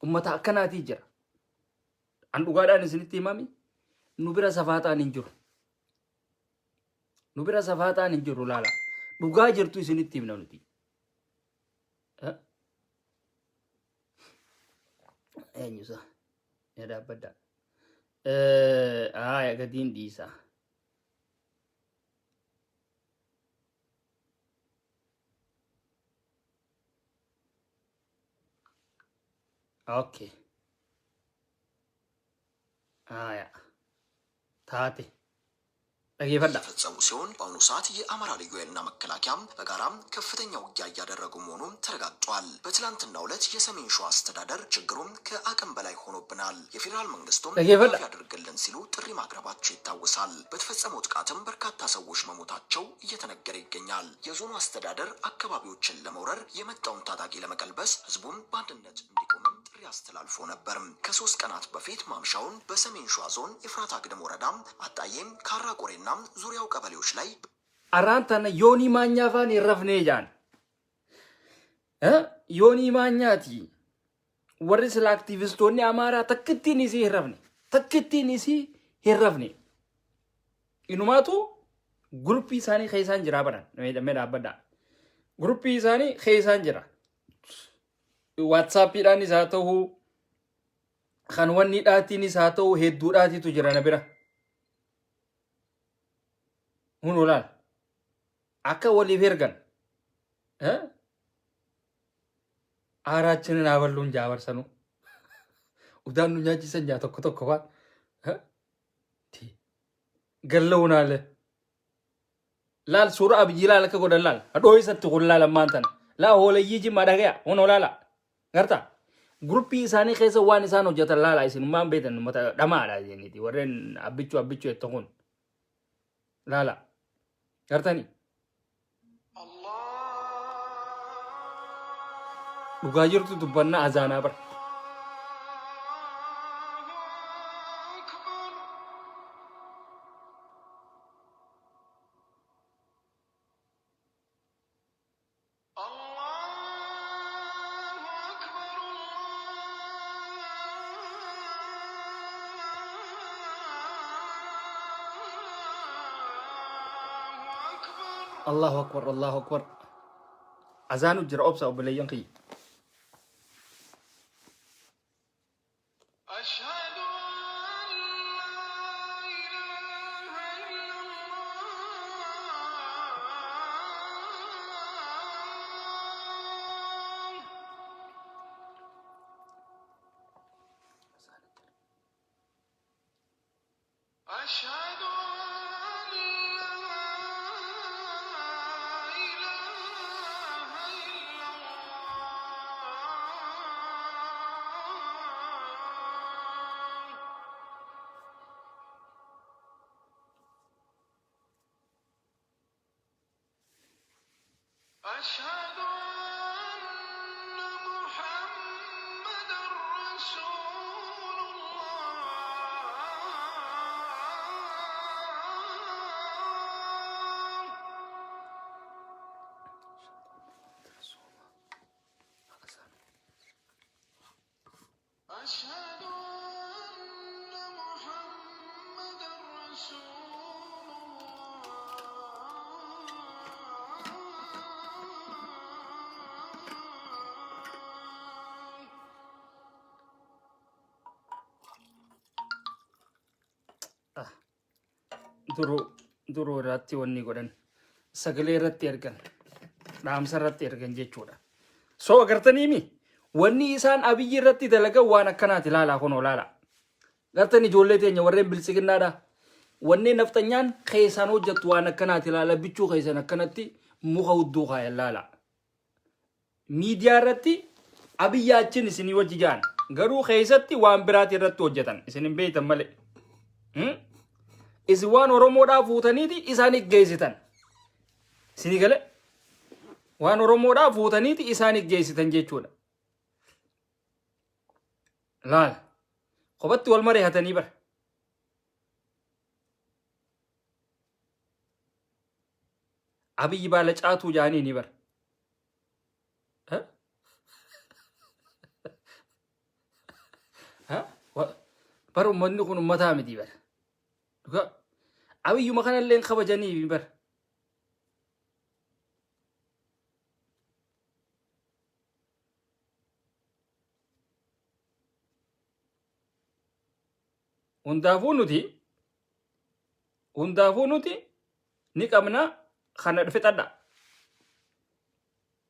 Speaker 2: ummata akkanaatii jira. An dhugaadhaan isinitti himami nu bira safaaxaan hin jiru. Nu bira safaaxaan hin jiru laala. Dhugaa jirtu isinitti himna nuti. Eenyusa? Ya dhaabbadha. Haa gadiin dhiisa. Okay. Haya. Taate. Dhageeffadha.
Speaker 3: እየፈጸሙ ሲሆን በአሁኑ ሰዓት የአማራ ልዩ ኃይልና መከላከያ በጋራ ከፍተኛ ውጊያ እያደረጉ መሆኑ ተረጋግጧል። በትላንትናው ዕለት የሰሜን ሸዋ አስተዳደር ችግሩም ከአቅም በላይ ሆኖብናል፣ የፌዴራል መንግስቱም
Speaker 2: Dhageeffadha.
Speaker 3: ድጋፍ ያደርግልን ሲሉ ጥሪ ማቅረባቸው ይታወሳል። በተፈጸመው ጥቃትም በርካታ ሰዎች መሞታቸው እየተነገረ ይገኛል። የዞኑ አስተዳደር አካባቢዎችን ለመውረር የመጣውን ታጣቂ ለመቀልበስ ህዝቡም በአንድነት እንዲቆምም ጥሪ አስተላልፎ ነበር። ከ3 ቀናት በፊት ማምሻውን በሰሜን ሸዋ ዞን ኤፍራታ ግድም ወረዳ አጣዬም ካራቆሬና ዙሪያው ቀበሌዎች ላይ
Speaker 2: Arraan tana yoonii maanyaa faan hin rafnee jaan. Yoonii maanyaati. Warri sila aktiivistoonni Amaaraa takkittiin isii hin rafne. Takkittiin isii hin rafne. Inumaatu guruppii isaanii keessaan jira baran. Mee dhaabbadhaa. Guruppii isaanii keessaan jira. Waatsaappiidhaanis haa ta'u kan wanni dhaatiinis haa ta'u hedduudhaatitu jira na bira. Hun olaal. Akka waliif ergan. Aaraachinin haa balluun jaabarsanu. Udaan nu nyaachisan jaa tokko tokko faan. Galla'uun haale. Laal suura Abiyyi laal akka godhan laal. Hadhoo isatti kun laal ammaan tana. Laa hoolayyii jimmaa dhagaya. Hun olaala. Garta. Guruppii isaanii keessa waan isaan hojjetan laala isin maan beektan uummata dhamaadha jenniti. Warreen abbichuu abbichuu jettan kun. Laala. Gartanii. Dhugaa jirtu dubbannaa azaanaa bara. Allahu akbar, Allahu akbar. Azaanu jira obsa obboleeyyan kiyya.
Speaker 1: أشهد أن لا إله إلا الله. أشهد أن لا إله إلا الله. أشهد أن محمدا رسول الله. أشهد أن محمدا رسول الله.
Speaker 2: Duruu duruu irratti wanni godhan sagalee irratti ergan dhaamsa irratti ergan jechuudha. So agartaniimi wanni isaan Abiyyi irratti dalagan waan akkanaati laalaa kunoo laalaa. Gartan ijoollee teenya warreen biltsiginnaadha. Wanneen nafxanyaan keessaan hojjettu waan akkanaati laala bichuu keessan akkanatti muka hudduu kaayan laala. Miidiyaa irratti Abiyyi achin isinii wajji ja'an. Garuu keessatti waan biraati irratti hojjetan isin hin beektan malee. Isin waan Oromoodhaa fuutaniiti isaaniif geessitan. Isinii galee? Waan Oromoodhaa fuutaniiti isaaniif geessitan jechuudha. Laal. Kophatti wal mari'atanii bara. Abiyyi baala caatuu jaanii ni bara. Bara uummanni kun uummataa miti bara. Dhugaa. Abiyyuma kanallee hin kabajanii bara. Hundaafuu nuti hundaafuu nuti ni qabna kana fixadha.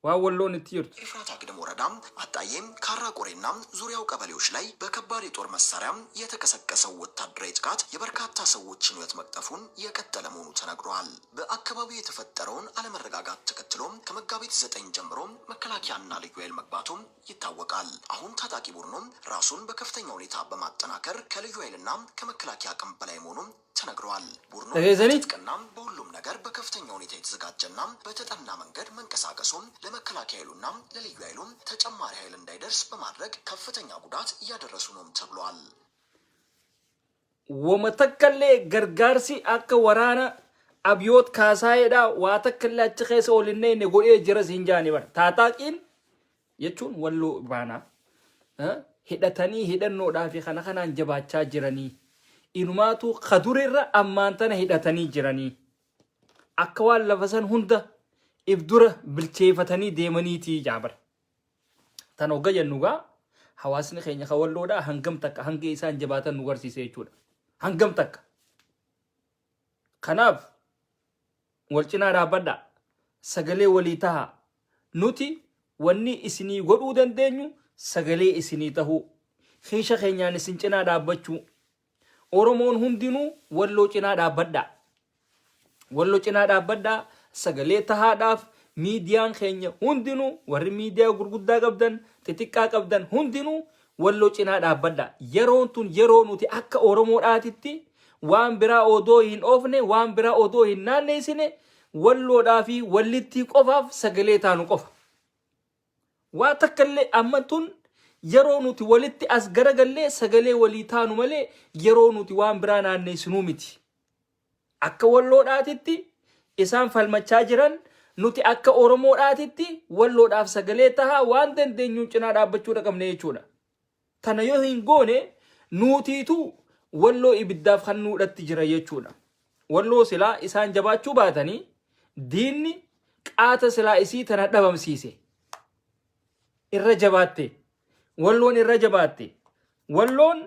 Speaker 2: Waan walloon itti jirtu.
Speaker 3: ኤፍራታ ግድም ወረዳ አጣዬ ካራ ቆሬና ዙሪያው ቀበሌዎች ላይ በከባድ የጦር መሳሪያ የተቀሰቀሰው ወታደራዊ ጥቃት የበርካታ ሰዎችን ሕይወት መቅጠፉን የቀጠለ መሆኑ ተነግሯል። በአካባቢው የተፈጠረውን አለመረጋጋት ተከትሎ ከመጋቢት 9 ጀምሮ መከላከያና ልዩ ኃይል መግባቱም ይታወቃል። አሁን ታጣቂ ቡድኑ ራሱን በከፍተኛ ሁኔታ በማጠናከር ከልዩ ኃይልና ከመከላከያ አቅም በላይ መሆኑም ተነግሯል። ቡድኑ
Speaker 2: Dhageessanii?
Speaker 3: በትጥቅና በሁሉም ነገር በከፍተኛ ሁኔታ የተዘጋጀና በተጠና መንገድ መንቀሳቀሱም ለመከላከያ ኃይሉና ለልዩ ኃይሉም ተጨማሪ ኃይል እንዳይደርስ በማድረግ ከፍተኛ ጉዳት እያደረሱ ነውም ተብሏል።
Speaker 2: Wama takkallee gargaarsi akka waraana Abiyoot Kaasaayeedhaa waa takkallee achi keessa ol hin neenye godhee jira siin jaani bara. Taataaqiin jechuun walloo baanaa hidhatanii hidhannoodhaa fi kana kanaan jabaachaa jiranii. Inumaatu kadurirra ammaan tana hidhatanii jiranii. Akka waan lafa san hunda if dura bilcheeffatanii deemaniitii jaabar. Tan hogga jennu gaa hawaasni keenya ka walloodhaa hangam takka hanga isaan jabaatan nu garsiise jechuudha. Hangam takka. Kanaaf wal cinaa dhaabbadhaa. Sagalee walii tahaa. Nuti wanni isinii godhuu dandeenyu sagalee isinii tahuu. Kiisha keenyaan isin cinaa dhaabbachuu. Oromoon hundinuu walloo cinaa dhaabbadhaa. Walloo cinaa dhaabbadhaa sagalee tahaadhaaf miidiyaan keenya hundinuu warri miidiyaa gurguddaa qabdan xixiqqaa qabdan hundinuu walloo cinaa dhaabbadhaa. Yeroon tun yeroo nuti akka Oromoodhaatitti waan biraa odoo hin oofne waan biraa odoo hin naanneessine walloodhaa fi wallittii qofaaf sagalee taanu qofa. Waa takka illee amma tun yeroo nuti walitti as garagallee sagalee walii taanu malee yeroo nuti waan biraa naanneessinuu miti. Akka walloodhaatitti isaan falmachaa jiran nuti akka Oromoodhaatitti walloodhaaf sagalee tahaa waan dandeenyuun cinaa dhaabbachuudha qabne jechuudha. Tana yoo hin goone nuutiitu walloo ibiddaaf kannuudhatti jira jechuudha. Walloo silaa isaan jabaachuu baatanii diinni qaata silaa isii tana dhabamsiise. Irra jabaatte. Walloon irra jabaatte. Walloon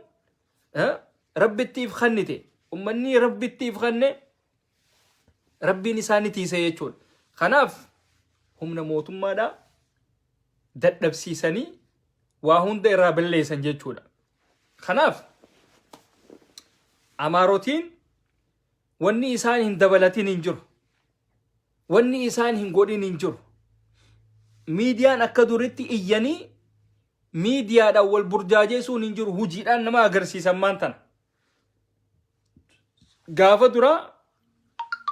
Speaker 2: rabbittiif kannite. Ummanni rabbittiif kanne rabbiin isaa ni tiise jechuudha. Kanaaf humna mootummaadhaa dadhabsiisanii waa hunda irraa balleessan jechuudha. Kanaaf Amaarotiin wanni isaan hin dabalatin hin jiru. Wanni isaan hin godhin hin jiru. Miidiyaan akka duritti iyyanii miidiyaadhaan wal burjaajeessuun hin jiru. Hojiidhaan nama agarsiisan maan tana. Gaafa duraa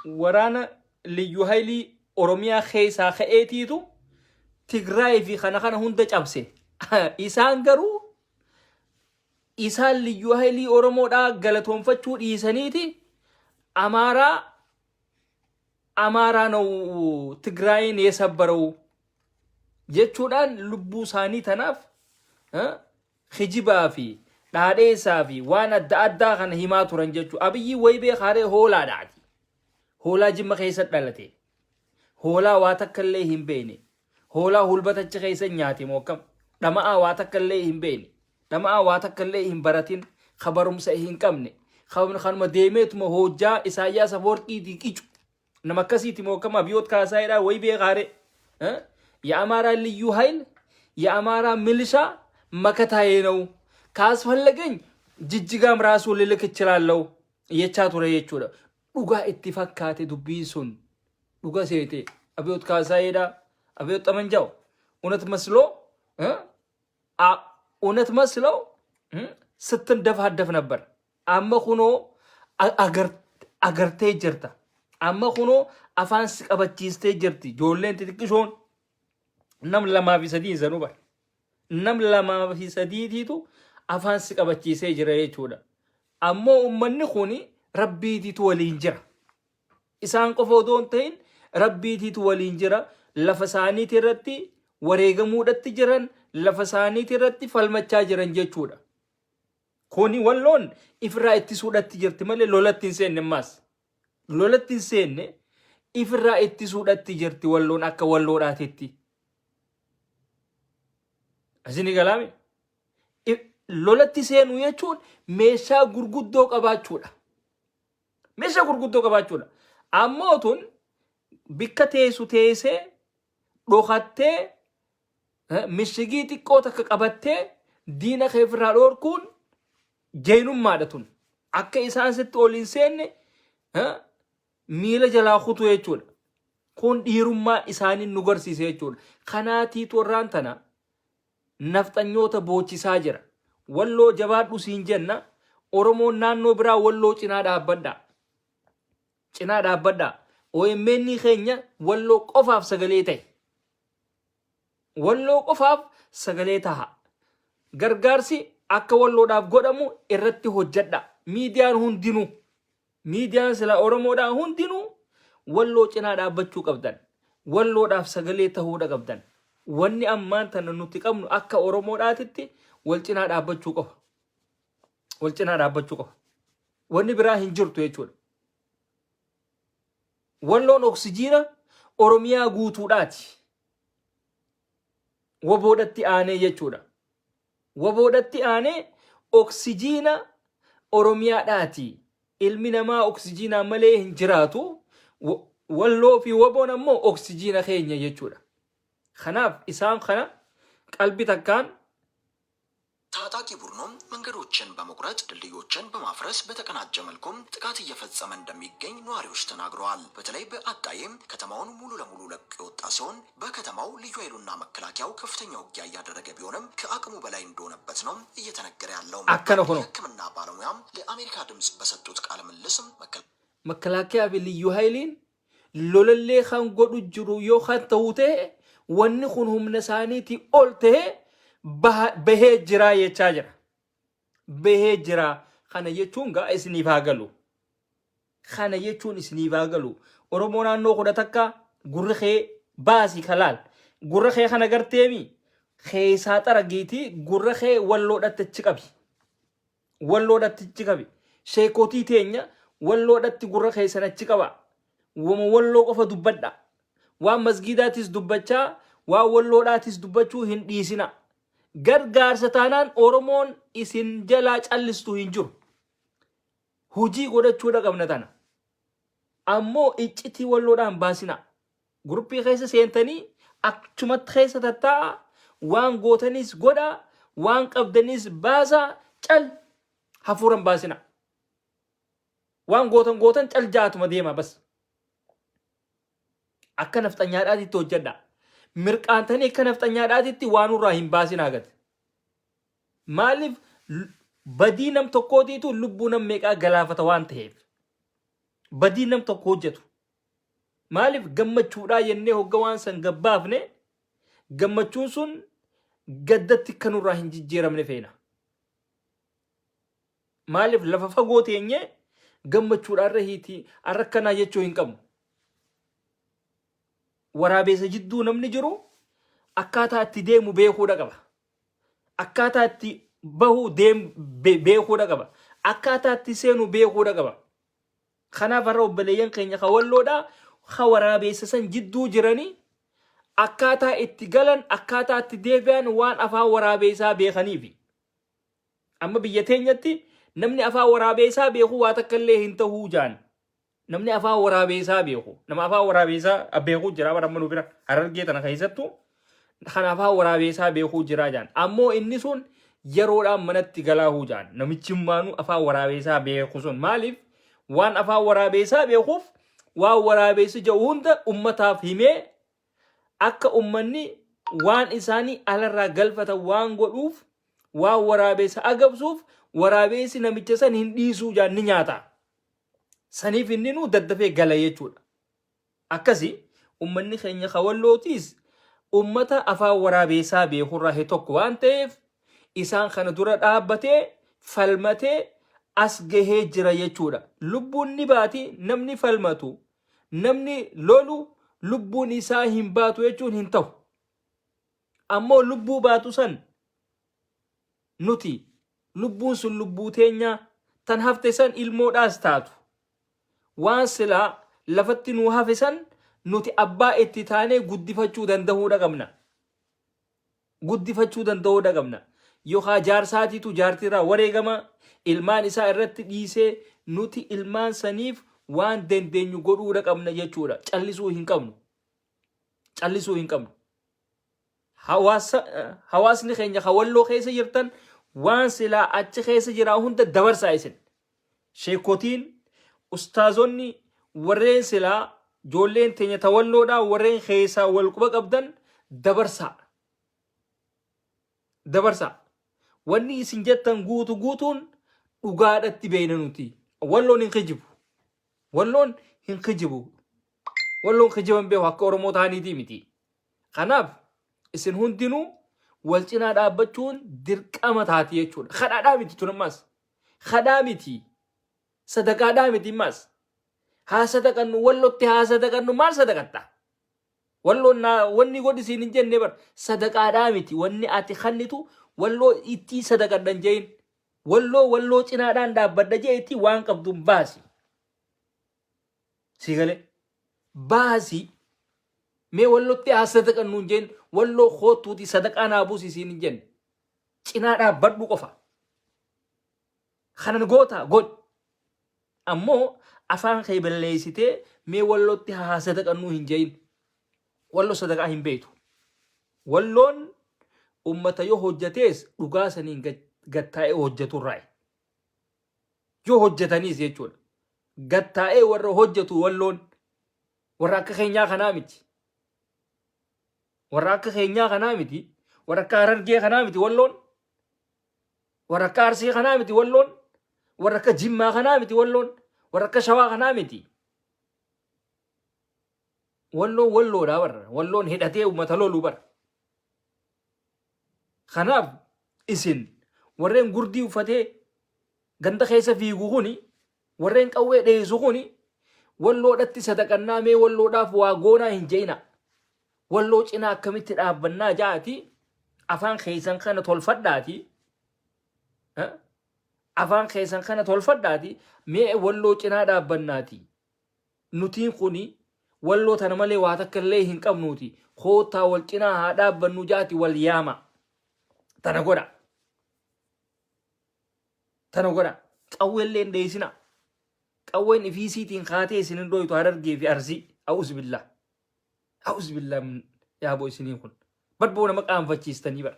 Speaker 2: waraana Liyyu Haayilii Oromiyaa keessaa ka'eetiitu Tigraay fi kana kana hunda cabse. Isaan garuu isaan Liyyu Haayilii Oromoodhaa galatoonfachuu dhiisaniiti Amaaraa Amaaraa ነው Tigraayin የሰበረው jechuudhaan lubbuu isaanii tanaaf kijibaa fi dhaadheessaa fi waan adda addaa kana himaa turan jechuudha. Abiyyi wayi beekaaree hoolaadhaati. Hoolaa jimma keessa dhalate. Hoolaa waa takka illee hin beekne. Hoolaa hulbatachi keessa nyaate moo akkam. Dhama'aa waa takka illee hin beekne. Dhama'aa waa takka illee hin baratin. Ka barumsa hin qabne. Kanuma deemeetuma hojjaa Isaayyaas Afawarqiitii qicu. Nama akkasiiti moo akkam Abiyoot Kaasaayidhaa wayi beekaare. የአማራ ልዩ ኃይል የአማራ ሚሊሻ መከታዬ ነው። ካስፈለገኝ ጅጅጋም ራሱ ልልክ እችላለሁ jechaa ture jechuudha. Dhugaa itti fakkaate dubbiin sun dhuga seete Abiyoot Kaasaayidha. Abiyoot ጠመንጃው እውነት መስሎ እውነት መስለው ስትንደፋደፍ ነበር። Amma kunoo agartee jirta. Amma kunoo afaan si qabachiistee jirti. Ijoolleen xixiqqishoon nam lamaa fi sadii sanuu bara. Nam lamaa fi sadiitiitu afaan si qabachiisee jira jechuudha. Ammoo uummanni kuni rabbiitiitu waliin jira. Isaan qofa odoo hin ta'in rabbiitiitu waliin jira. Lafa isaaniiti irratti wareegamuudhatti jiran, lafa isaaniiti irratti falmachaa jiran jechuudha. Kuni walloon ifirraa ittisuudhatti jirti malee lolatti hin seenne ammaas. Lolatti hin seenne ifirraa ittisuudhatti jirti walloon akka walloodhaatitti. Asini galaame. Lolatti seenuu jechuun meeshaa gurguddoo qabaachuudha. Meeshaa gurguddoo qabaachuudha. Ammoo tun bikka teessu teessee dhokattee mishigii xiqqoo takka qabattee diina kee ofirraa dhoorkuun jeenummaadha tun. Akka isaan sitti ol hin seenne miila jalaa kutu jechuudha. Kun dhiirummaa isaanii nu garsiise jechuudha. Kanaatiitu warraan tana nafxanyoota boochisaa jira. Walloo jabaadhu siin jenna. Oromoon naannoo biraa walloo cinaa dhaabbadha. Cinaa dhaabbadha. OMN keenya walloo qofaaf sagalee ta'e. Walloo qofaaf sagalee taha. Gargaarsi akka walloodhaaf godhamu irratti hojjedha. Miidiyaan hundinuu miidiyaan sila Oromoodhaa hundinuu walloo cinaa dhaabbachuu qabdan. Walloodhaaf sagalee ta'uudha qabdan. Wanni ammaan tana nuti qabnu akka Oromoodhaatitti wal cinaa dhaabbachuu qofa. Wal cinaa dhaabbachuu qofa. Wanni biraa hin jirtu jechuudha. Walloon oksijiina Oromiyaa guutuudhaati. Waboodhatti aanee jechuudha. Waboodhatti aanee oksijiina Oromiyaadhaati. Ilmi namaa oksijiinaa malee hin jiraatu. Walloo fi waboon ammoo oksijiina keenya jechuudha. Kanaaf isaan kana qalbii takkaan
Speaker 3: ታጣቂ ቡድኑም መንገዶችን በመቁረጥ ድልድዮችን በማፍረስ በተቀናጀ መልኩም ጥቃት እየፈጸመ እንደሚገኝ ነዋሪዎች ተናግረዋል። በተለይ በአጣዬም ከተማውን ሙሉ ለሙሉ ለቆ የወጣ ሲሆን በከተማው ልዩ ኃይሉና መከላከያው ከፍተኛ ውጊያ እያደረገ ቢሆንም ከአቅሙ በላይ እንደሆነበት ነው እየተነገረ ያለው።
Speaker 2: Akkana kunoo.
Speaker 3: የሕክምና ባለሙያም ለአሜሪካ ድምጽ በሰጡት ቃለ ምልልስ
Speaker 2: Makalaakiyaa fi liyyuu hayiliin lolallee kan godhu jiru yoo kan ta'u ta'e wanni kun humna isaaniitii ol ta'e bahee jira jechaa jira. Bahee jira kana jechuun gaa isiniif haa galu. Kana jechuun isiniif haa galu. Oromoo naannoo 11 gurri kee baasii kalaal. Gurra kee kana garteemi keessaa xaragiitii gurra kee walloodhatti achi qabi. Walloodhatti achi qabi. Sheekotii teenya walloodhatti gurra keessan achi qaba. Wama walloo qofa dubbadha. Waan masgiidaatis dubbachaa waan walloodhaatis dubbachuu hin dhiisina. Gargaarsa taanaan Oromoon isin jalaa callistu hin jiru. Hujii godhachuudha qabna tana. Ammoo iccitii walloodhaan baasina. Guruppii keessa seentanii achumatti keessa tattaa'a. Waan gootanis godhaa. Waan qabdanis baasaa. Cal hafuuran baasina. Waan gootan gootan cal jaatuma deema bas. Akka nafxanyaadhaatitti hojjedha. Mirqaantanii akka nafxanyaadhaatitti waan nurraa hin baasinaa gad. Maaliif badii nam tokkootiitu lubbuu nam meeqaa galaafata waan ta'eef. Badii nam tokko hojjetu. Maaliif gammachuudhaa jennee hogga waan san gabbaafne gammachuun sun gaddatti akka nurraa hin jijjiiramne feena. Maaliif lafa fagoo teenyee gammachuudhaan irra hiitii har'a akkanaa jechuu hin qabnu. Waraabeessa jidduu namni jiru akkaataa itti deemu beekuudha qaba. Akkaataa itti bahu beekuudha qaba. Akkaataa itti seenu beekuudha qaba. Kanaaf har'a obboleeyyan keenya ka walloodhaa ka waraabeessa san jidduu jiranii akkaataa itti galan akkaataa itti deebi'an waan afaan waraabeessaa beekaniifi. Amma biyya teenyatti Namni afaan waraabeessaa beeku waa takka illee hin tahuu jaan. Namni afaan waraabeessaa beeku. Nama afaan waraabeessaa beeku jira bara amma nu bira Harargee tana keessattuu kan afaan waraabeessaa beekuu jira jaan. Ammoo inni sun yeroodhaan manatti galaahuu jaan. Namichi maanuu afaan waraabeessaa beeku sun maaliif waan afaan waraabeessaa beekuuf waan waraabeessi jedhu hunda ummataaf himee akka ummanni waan isaanii alarraa galfatan waan godhuuf waan waraabeessa agabsuuf waraabeessi namicha san hin dhiisuu jaan ni nyaata. Saniif inni nuu daddafee gala jechuudha. Akkasi ummanni keenya ka Wallootiis ummata afaan waraabeessaa beekurraa he tokko waan ta'eef isaan kana dura dhaabbatee falmatee as gahee jira jechuudha. Lubbuun ni baati namni falmatu namni lolu lubbuun isaa hin baatu jechuun hin ta'u. Ammoo lubbuu baatu san nuti lubbuun sun lubbuu teenyaa tan hafte san ilmoodhaas taatu. Waan silaa lafatti nuu hafe san nuti abbaa itti taanee guddifachuu dandahuudha qabna. Guddifachuu danda'uudha qabna. Yookaa jaarsaatiitu jaartiirraa wareegama ilmaan isaa irratti dhiisee nuti ilmaan saniif waan dandeenyu godhuudha qabna jechuudha. Callisuu hin qabnu. Callisuu hin qabnu. Hawaasa, hawaasni keenya ka Walloo keessa jirtan waan silaa achi keessa jiraa hunda dabarsaa isin. Sheekotiin, ustaazonni, warreen silaa joolleen teenya ta Walloodhaa warreen keessaa wal quba qabdan dabarsaa. Dabarsaa. Wanni isin jettan guutu guutuun dhugaadhatti beeyna nuti. Walloon hin kijibu. Walloon hin kijibu. Walloon kijiban beeku akka Oromoo ta'aniitii miti. Kanaaf isin hundinuu wal cinaa dhaabbachuun dirqama taati jechuudha. Kadhaadhaa miti tun ammas. Kadhaa miti. Sadaqaadhaa miti ammas. Haa sadaqannu Wallotti haa sadaqannu maal sadaqatta? Walloon naa wanni godhi siin hin jenne bar sadaqaadhaa miti wanni ati kannitu Walloo ittii sadaqadha hin je'in. Walloo Walloo cinaadhaan dhaabbadha je'etti waan qabduun baasi. Sii galee baasi mee Wallotti haa sadaqannu hin jeen Walloo koottuuti sadaqaa naa buusi siin hin jenne. Cinaa dhaabbadhu qofa. Kanan goota godhi. Ammoo afaan kee balleessitee mee Wallotti haa sadaqannuu hin je'in. Wallo sadaqaa hin beektu. Walloon ummata yoo hojjatees dhugaa saniin gattaa'ee hojjaturraayi. Yoo hojjataniis jechuudha. Gattaa'ee warra hojjatu Walloon warra akka keenyaa kanaa miti. Warra akka keenyaa kanaa miti. Warra akka Harargee kanaa miti Walloon. Warra akka Arsii kanaa miti Walloon. Warra akka Jimmaa kanaa miti Walloon. Warra akka Shawaa kanaa miti. Walloon Walloodha warra. Walloon hidhatee uummata lolu bara. Kanaaf isin warreen gurdii uffatee ganda keessa fiigu kuni warreen qawwee dheessu kuni Walloodhatti sadaqannaa mee Walloodhaaf waa goonaa hin je'ina. Walloo cinaa akkamitti dhaabbannaa ja'ati afaan keessan kana tolfadhaati. Afaan keessan kana tolfadhaati mee Walloo cinaa dhaabbannaati. Nutiin kuni Walloo tana malee waa takka illee hin qabnuuti. Koottaa wal cinaa haa dhaabbannu ja'ati wal yaama. Tana godha. Tana godha. Qawwee illee hin dheessina. Qawween ifiisiitiin kaatee isin hin dhoytu Harargee fi Arsii. A'uuzu billah. A'uuzu billah yaaboo isinii kun. Barboo nama qaanfachiistanii bara.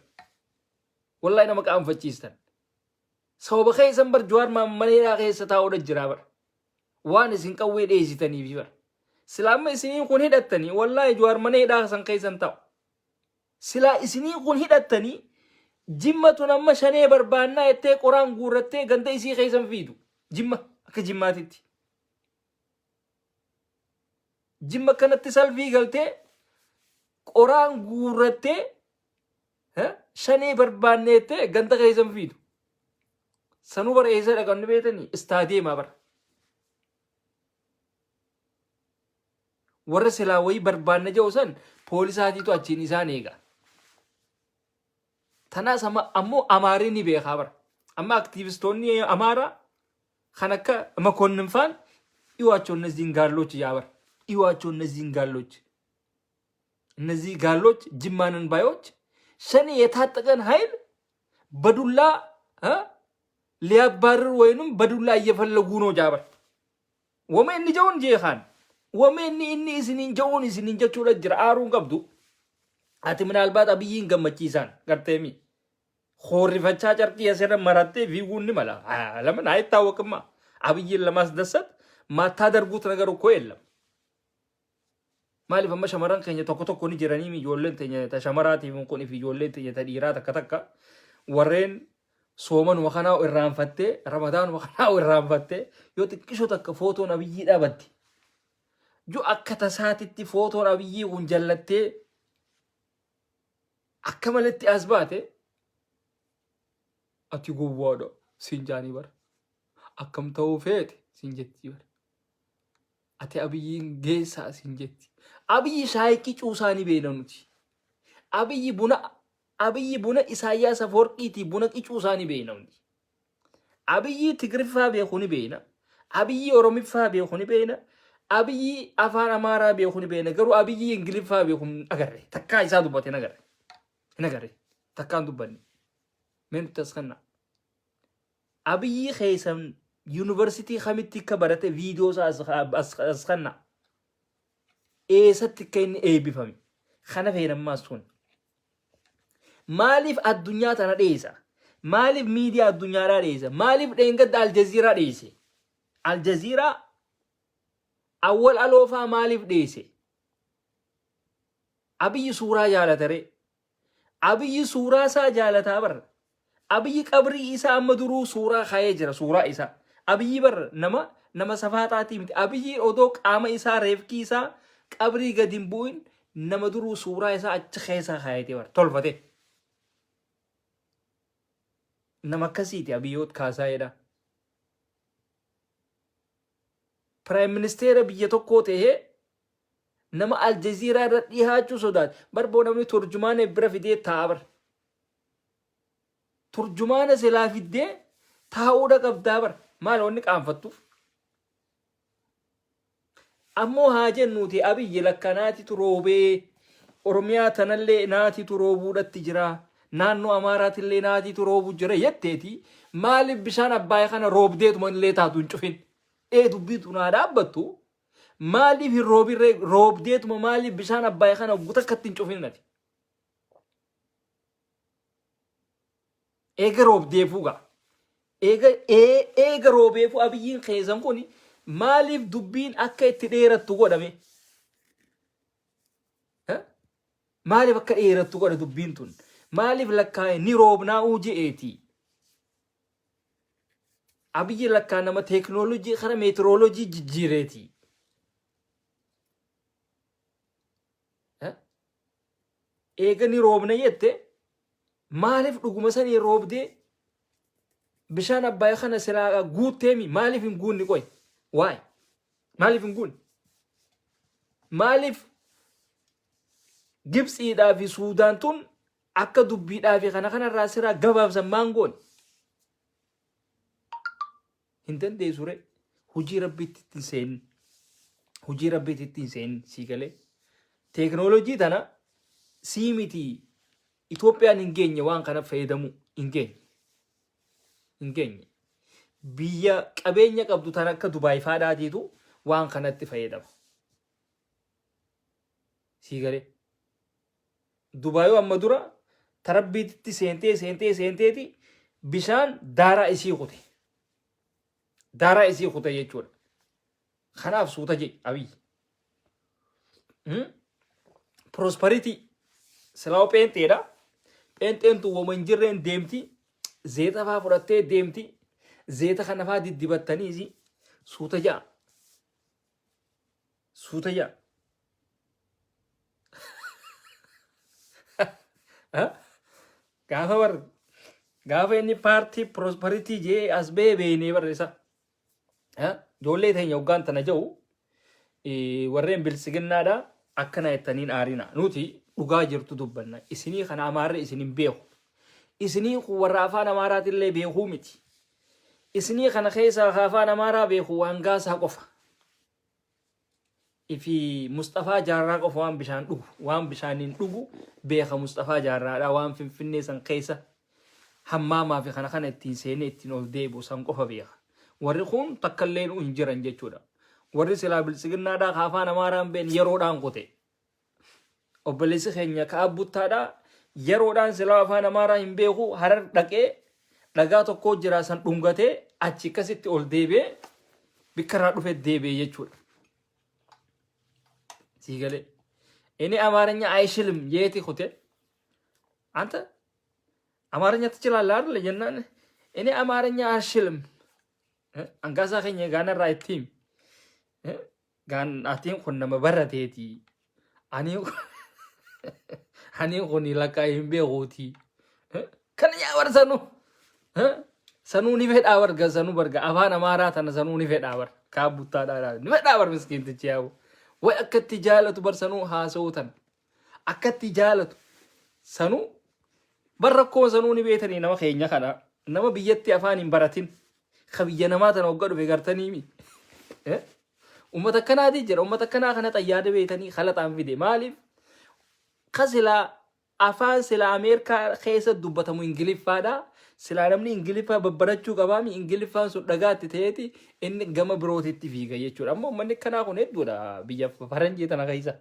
Speaker 2: Wallahi nama qaanfachiistan. Sababa keessan bar Jawaar mana hidhaa keessa taa'uudha jira bara. Waan isin qawwee dheessitaniif bara. Silaa amma isiniin kun hidhattanii wallahi Jawaar mana hidhaa san keessa hin taa'u. Silaa isiniin kun hidhattanii Jimma tun amma Shanee barbaannaa jettee qoraan guurrattee ganda isii keessa hin fiidu. Jimma akka Jimmaatitti. Jimma kanatti salfii galtee qoraan guurrattee Shanee barbaannee jettee ganda keessa hin fiidu. Sanuu bara eessa dhaqan ni beektanii? Istaadiyeemaa bara. Warra silaa wayii barbaanna jedhu san poolisaatiitu achiin isaan eega. Tanaas amma ammoo Amaarri ni beekaa bara. Amma aktiivistoonni Amaaraa kan akka Makonnin faan dhiwaachoo እነዚህን ጋሎች ያ በር dhiwaachoo እነዚህን ጋሎች እነዚህ ጋሎች ጅማንን ባዮች ሸኔ የታጠቀን ኃይል በዱላ እ? ሊያባርር ወይንም በዱላ እየፈለጉ ነው ጃበር wama inni ja'uun jeekaan wama inni isiniin ja'uun isiniin jechuudha jira aaruun qabdu ati minaalbaat Abiyyiin gammachiisaan garteemi hoorrifachaa carqii asirra marattee fiiguun ni mala ለምን አይታወቅማ አብይን ለማስደሰት ማታደርጉት ነገር እኮ የለም። Maaliif amma shamarran keenya tokko tokko ni jiranii ijoolleen teenya ta shamaraatiif kun fi ijoolleen teenya ta dhiiraa takka takka warreen soomanuma kanaa irraanfattee ramadaanuma kanaa irraanfattee yoo xiqqishoo takka footoon Abiyyii dhaabatti. Yoo akka tasaatitti footoon Abiyyii kun jallattee akka malatti as baate ati gowwaadha siin jaanii bara. Akkam ta'uu feete siin jettii bara. Ati Abiyyiin geessaa siin jetti. Abiyyi shaayii qicuu isaanii beekna nuti. Abiyyi buna Isaayyaas Afawarqiitii buna qicuu isaanii beekna nuti. Abiyyi Tigriffaa beeku ni beekna. Abiyyi Oromiffaa beeku ni beekna. Abiyyi afaan Amaaraa beeku ni beekna. Garuu Abiyyi Ingiliffaa beeku hin agarre. Takkaa isaa dubbate hin agarre. Hin agarre. Takkaa hin dubbanne. Mee nutti as kennaa. Abiyyi keessan yuunivarsiitii kamitti akka barate viidiyoo isaa as kennaa. Eessatti akka inni eebbifame. Kana feena sun. Maaliif addunyaa tana dheessa? Maaliif miidiyaa addunyaadhaa dheessa? Maaliif dheengadda Aljaziiraa dheesse? Aljaziiraa awwal aloofaa maaliif dheesse? Abiyyi suuraa jaalatare. Abiyyi suuraa isaa jaalataa barra. Abiyyi qabrii isaa amma duruu suuraa kaayee jira suuraa isaa. Abiyyi barra nama safaaxaatii miti. Abiyyi odoo qaama isaa reefkii isaa qabrii gadi hin bu'in nama duruu suuraa isaa achi keessaa kaayatee bara tolfate. Nama akkasiiti Abiyyoot Kaasaayedha. Prime ministeera biyya tokkoo ta'ee nama Aljaziiraa irra dhihaachuu sodaate. Barboo namni turjumaana bira fidee taa'a bar. Turjumaana silaa fiddee taa'uudha qabdaa bar. Maal wanni qaanfattuuf? Ammoo haa jennuuti Abiyyi lakka naatitu roobee Oromiyaa tanallee naatitu roobuudhatti jira. Naannoo Amaaraatillee naatitu roobu jira jetteeti maaliif bishaan Abbaayyaa kana roobdeetuma illee taatu hin cufin? Ee dubbiitu naa dhaabbattu maaliif hin roobirree roobdeetuma maaliif bishaan Abbaayyaa kana gutakkatti hin cufin ati? Eega roobdeefuu gaa. Eega roobeefuu Abiyyiin keessan kun maaliif dubbiin akka itti dheerattu godhame? Maaliif akka dheerattu godha dubbiin tun? Maaliif lakkaa'e ni roobnaa'uu je'eeti? Abiyyi lakkaa nama teeknooloojii kara meetirooloojii jijjiireeti. Eega ni roobna jette maaliif dhuguma sanii roobdee bishaan Abbaay kana silaa guutteemi maaliif hin guunni qoy? Waay maaliif hin guunni? Maaliif Gibxiidhaa fi Suudaan tun akka dubbiidhaa fi kana kanarraa siraa gabaabsan maan goone? Hin dandeessu ree. Hojii Rabbiitti ittiin seenni. Hojii Rabbiitti ittiin seenni sii galee. Teeknooloojii tana sii miti Itoophiyaan hin geenye waan kana fayyadamuu hin geenye. Hin geenye. Biyya qabeenya qabdu tan akka Dubaay faadhaatiitu waan kanatti fayyadama. Sii galee. Dubaayoo amma dura tarabbiitti seentee seentee seenteeti bishaan daaraa isii kute. Daaraa isii kute jechuudha. Kanaaf suuta jedhi Abiy. Prosperity silaa'u pheenxeedha. Pheenxeen tun wama hin jirreen deemti. Zeeta faa fudhattee deemti. Zeeta kana faa diddibattaniisi suuta ja'a. Suuta ja'a. Gaafa bar gaafa inni paartii prosperity jee as ba'ee beeynee barre isa. Ijoollee teenya hoggaan tana ja'u warreen biltsiginnaadha akkana jettaniin aarina. Nuti dhugaa jirtu dubbanna. Isinii kana Amaarri isin hin beeku. Isinii kun warra afaan Amaaraatillee beekuu miti. Isinii kana keessaa ka afaan Amaaraa beeku waan gaasaa qofa. Ifi Musxafaa Jaarraa qofa waan bishaan dhugu waan bishaaniin dhugu beeka Musxafaa Jaarraadha waan Finfinnee san keessa. Hammaamaa fi kana kana ittiin seenee ittiin ol deebi'u san qofa beeka. Warri kun takkallee hin jiran jechuudha. Warri silaa biltsiginnaadhaa ka afaan Amaaraa hin beekne yeroodhaan kute. Obboleessi keenya ka abbuttaadhaa yeroodhaan silaa afaan Amaaraa hin beeku harar dhaqee dhagaa tokkoo jira san dhungatee achi akkasitti ol deebi'ee bikka irraa dhufe deebi'e jechuudha. Sii galee. Inni Amaaranya ayishilm jeeti kute. Anta አማርኛ ትችላለህ አይደል? jennaan እኔ አማርኛ አልችልም Angaasaa keenya gaanarraa itti himi. Gaan atiin kun nama barateeti. Ani ani kun lakkaa hin beekuuti. Kana yaa bar sanuu. Sanuu ni fedhaa barga sanuu barga afaan amaaraa tana sanuu ni fedhaa bar. Kaa buttaadhaa ni fedhaa bar miskiintichi yaa'u. Way akkatti jaalatu bar sanuu haasa'uu tana. Akkatti jaalatu sanuu bar rakkoo sanuu ni beetanii nama keenya kana nama biyyatti afaan hin baratin ka biyya namaa tana hogga dhufe gartaniimi. Ummata akkanaati jira. Ummata akkanaa kana xayyaada beetanii kalaxaan fide. Maaliif? Ka silaa afaan silaa Ameerikaa keessa dubbatamu Ingiliffaadha. Silaa namni Ingiliffaa babbarachuu qabaami Ingiliffaan sun dhagaatti ta'eeti inni gama birootitti fiiga jechuudha. Ammoo uummanni akkanaa kun hedduudha biyya faranjii tana keessa.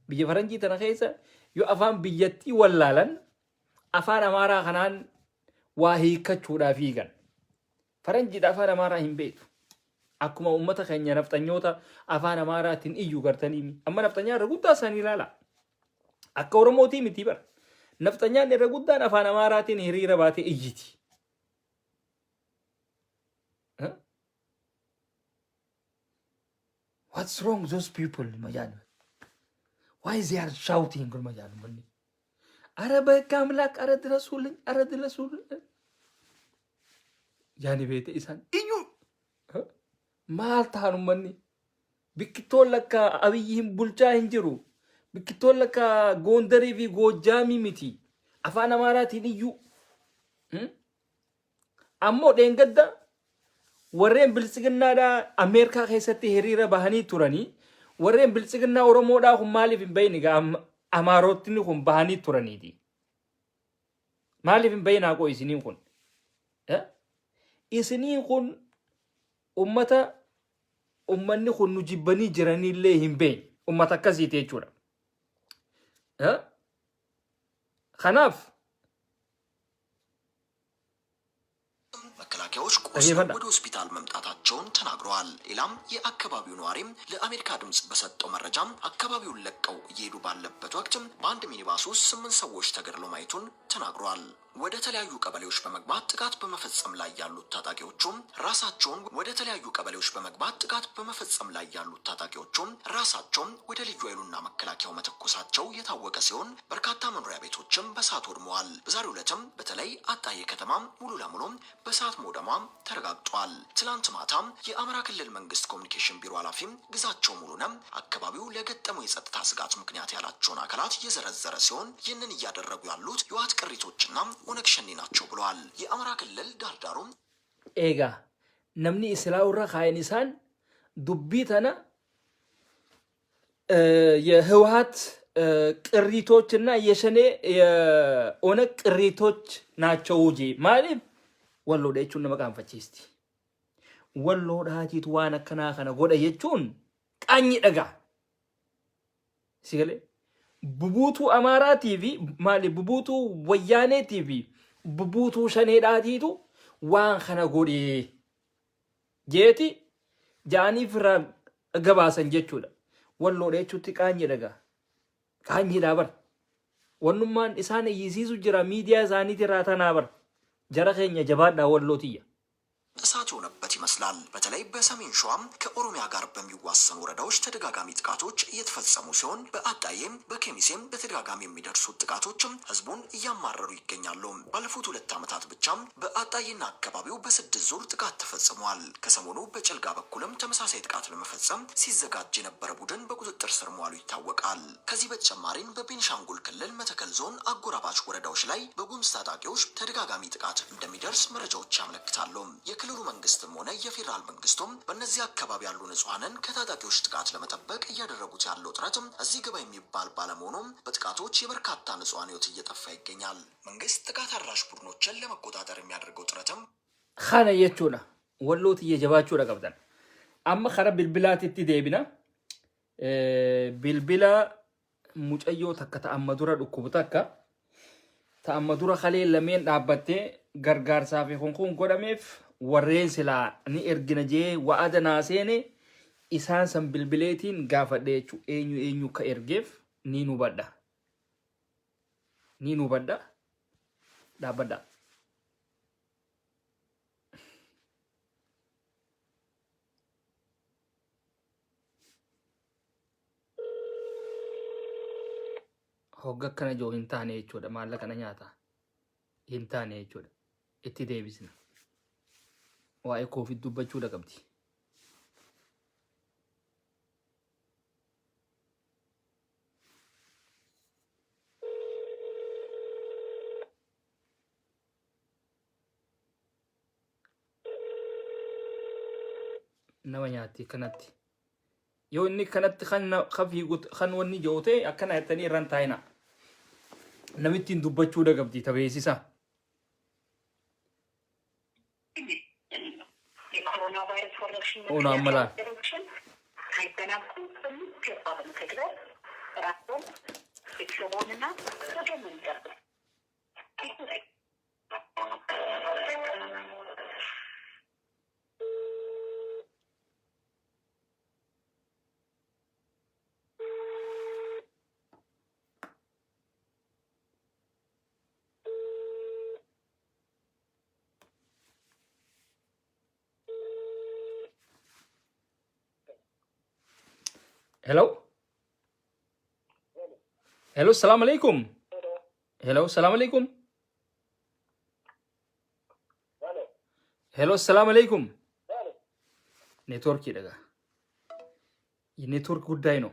Speaker 2: Biyya faranjii tana keessa yoo afaan biyyattii wallaalan afaan Amaaraa kanaan waa hiikkachuudhaaf fiigan. Faranjiidha afaan Amaaraa hin beektu. Akkuma uummata keenya nafxanyoota afaan Amaaraatiin iyyu gartanii. Amma nafxanyaa irra guddaa isaanii ilaala. Akka Oromootii miti bara. Nafxanyaan irra guddaan afaan Amaaraatiin hiriira baatee iyyiti. Huh? What's wrong those people? Majaan. Why they are shouting? Majaan. አረ በህግ አምላክ፣ አረ ድረሱልኝ፣ አረ ድረሱልኝ። Yaani beete isaan iyyu maal ta'an ummanni bikkittoon lakka Abiyyi hin bulchaa hin jiru. Bikkittoon lakka Goondarii fi Goojjaamii miti. Afaan Amaaraatiin iyyuu. Ammoo dheengadda warreen biltsiginnaadhaa Ameerikaa keessatti hiriira bahanii turanii warreen biltsiginnaa Oromoodhaa kun maaliif hin bahin egaa Amaarotni kun bahanii turaniiti. Maaliif hin bahin haaqoo isiniin kun? Isiniin kun ummata ummanni kun nu jibbanii jiranillee hin beekne ummata akkasiiti jechuudha. Kanaaf
Speaker 3: መከላከያዎች ቆስለው ወደ ሆስፒታል መምጣታቸውን ተናግረዋል። ሌላም የአካባቢው ነዋሪም ለአሜሪካ ድምጽ በሰጠው መረጃም አካባቢውን ለቀው እየሄዱ ባለበት ወቅት በአንድ ሚኒባስ ውስጥ ስምንት ሰዎች ተገድለው ማየቱን ተናግረዋል። ወደ ተለያዩ ቀበሌዎች በመግባት ጥቃት በመፈጸም ላይ ያሉት ታጣቂዎቹም ራሳቸውን ወደ ተለያዩ ቀበሌዎች በመግባት ጥቃት በመፈጸም ላይ ያሉት ታጣቂዎቹም ራሳቸውን ወደ ልዩ ኃይሉና መከላከያው መተኮሳቸው የታወቀ ሲሆን በርካታ መኖሪያ ቤቶችም በእሳት ወድመዋል። በዛሬው ዕለትም በተለይ አጣዬ ከተማ ሙሉ ለሙሉ በእሳት መውደሟ ተረጋግጧል። ትላንት ማታም የአማራ ክልል መንግስት ኮሚኒኬሽን ቢሮ ኃላፊም ግዛቸው ሙሉነህ አካባቢው ለገጠመው የጸጥታ ስጋት ምክንያት ያላቸውን አካላት የዘረዘረ ሲሆን ይህንን እያደረጉ ያሉት የህወሓት ቅሪቶችና ኦነግ ሸኔ ናቸው ብለዋል። የአማራ ክልል ዳርዳሩም
Speaker 2: Egaa namni islaa irra kaayan isaan dubbii tana የህወሀት ቅሪቶች እና የሸኔ የኦነግ ቅሪቶች ናቸው ጂ maaliif walloodha jechuun nama qaanfachiisti. Walloodhaatiitu waan akkanaa kana godha jechuun qaanyi dhagaa. Si galee bubuutuu Amaaraatii fi maali bubuutuu Wayyaaneetii fi bubuutuu Shaneedhaatiitu waan kana godhee jeeti ja'anii firraa gabaasan jechuudha. Walloodha jechuutti qaanyi dhagaa. Qaanyiidhaa bara. Wannummaan isaan iyyisiisu jira miidiyaa isaaniitirraa tanaa bara. Jara keenya jabaadhaa wallootiyya.
Speaker 3: እሳት የሆነበት ይመስላል። በተለይ በሰሜን ሸዋም ከኦሮሚያ ጋር በሚዋሰኑ ወረዳዎች ተደጋጋሚ ጥቃቶች እየተፈጸሙ ሲሆን በአጣዬም በኬሚሴም በተደጋጋሚ የሚደርሱት ጥቃቶችም ህዝቡን እያማረሩ ይገኛሉ። ባለፉት 2 ዓመታት ብቻም በአጣዬና አካባቢው በስድስት ዙር ጥቃት ተፈጽሟል። ከሰሞኑ በጭልጋ በኩልም ተመሳሳይ ጥቃት ለመፈጸም ሲዘጋጅ የነበረ ቡድን በቁጥጥር ስር መዋሉ ይታወቃል። ከዚህ በተጨማሪም በቤንሻንጉል ክልል መተከል ዞን አጎራባች ወረዳዎች ላይ በጉምዝ ታጣቂዎች ተደጋጋሚ ጥቃት እንደሚደርስ መረጃዎች ያመለክታሉ። የክልሉ የክልሉ መንግስትም ሆነ የፌዴራል መንግስቱም በእነዚህ አካባቢ ያሉ ንጹሐንን ከታጣቂዎች ጥቃት ለመጠበቅ እያደረጉት ያለው ጥረትም እዚህ ግባ የሚባል ባለመሆኑም በጥቃቶች የበርካታ ንጹሐን ሕይወት እየጠፋ ይገኛል። መንግስት ጥቃት አድራሽ ቡድኖችን ለመቆጣጠር የሚያደርገው ጥረትም
Speaker 2: Kana jechuudha. Walloo tiyya jabaachuudha qabdan. Amma kara bilbilaatitti deebina. Bilbila mucayyoo takka ta amma dura dhukkubu takka ta amma dura kalee lameen dhaabbattee gargaarsaa fi kun kun godhameef warreen silaa ni ergina jee wa'ada naa seene isaan san bilbileetiin gaafadhe jechuudha. Eenyu eenyu akka ergeef niin hubadha. Niin hubadha. Dhaabbadha. Hogga akkana jiru hin taane jechuudha. Maallaqa na nyaata. Hin taane jechuudha. Itti deebisna. Waa'ee koofit dubbachuudha qabdi. Nama nyaatti kanatti. Yoo inni kanatti kan kan fiigu kan wanni jiru ta'e akkana jettanii irra hin taa'ina. Namittiin dubbachuudha qabdi ta beeksisa.
Speaker 4: የኮሮና ቫይረስ ወረርሽኝ
Speaker 2: Oona amma laal.
Speaker 4: መከላከል ሳይዘናጉ በሚገባ በመተግበር ራስዎን ቤተሰቦንና ወገንን ይጠብቁ።
Speaker 2: Hello? Hello, salam alaikum. Hello, salam alaikum. Hello, salam alaikum. Networkii dhagaa. Network guddaa ነው.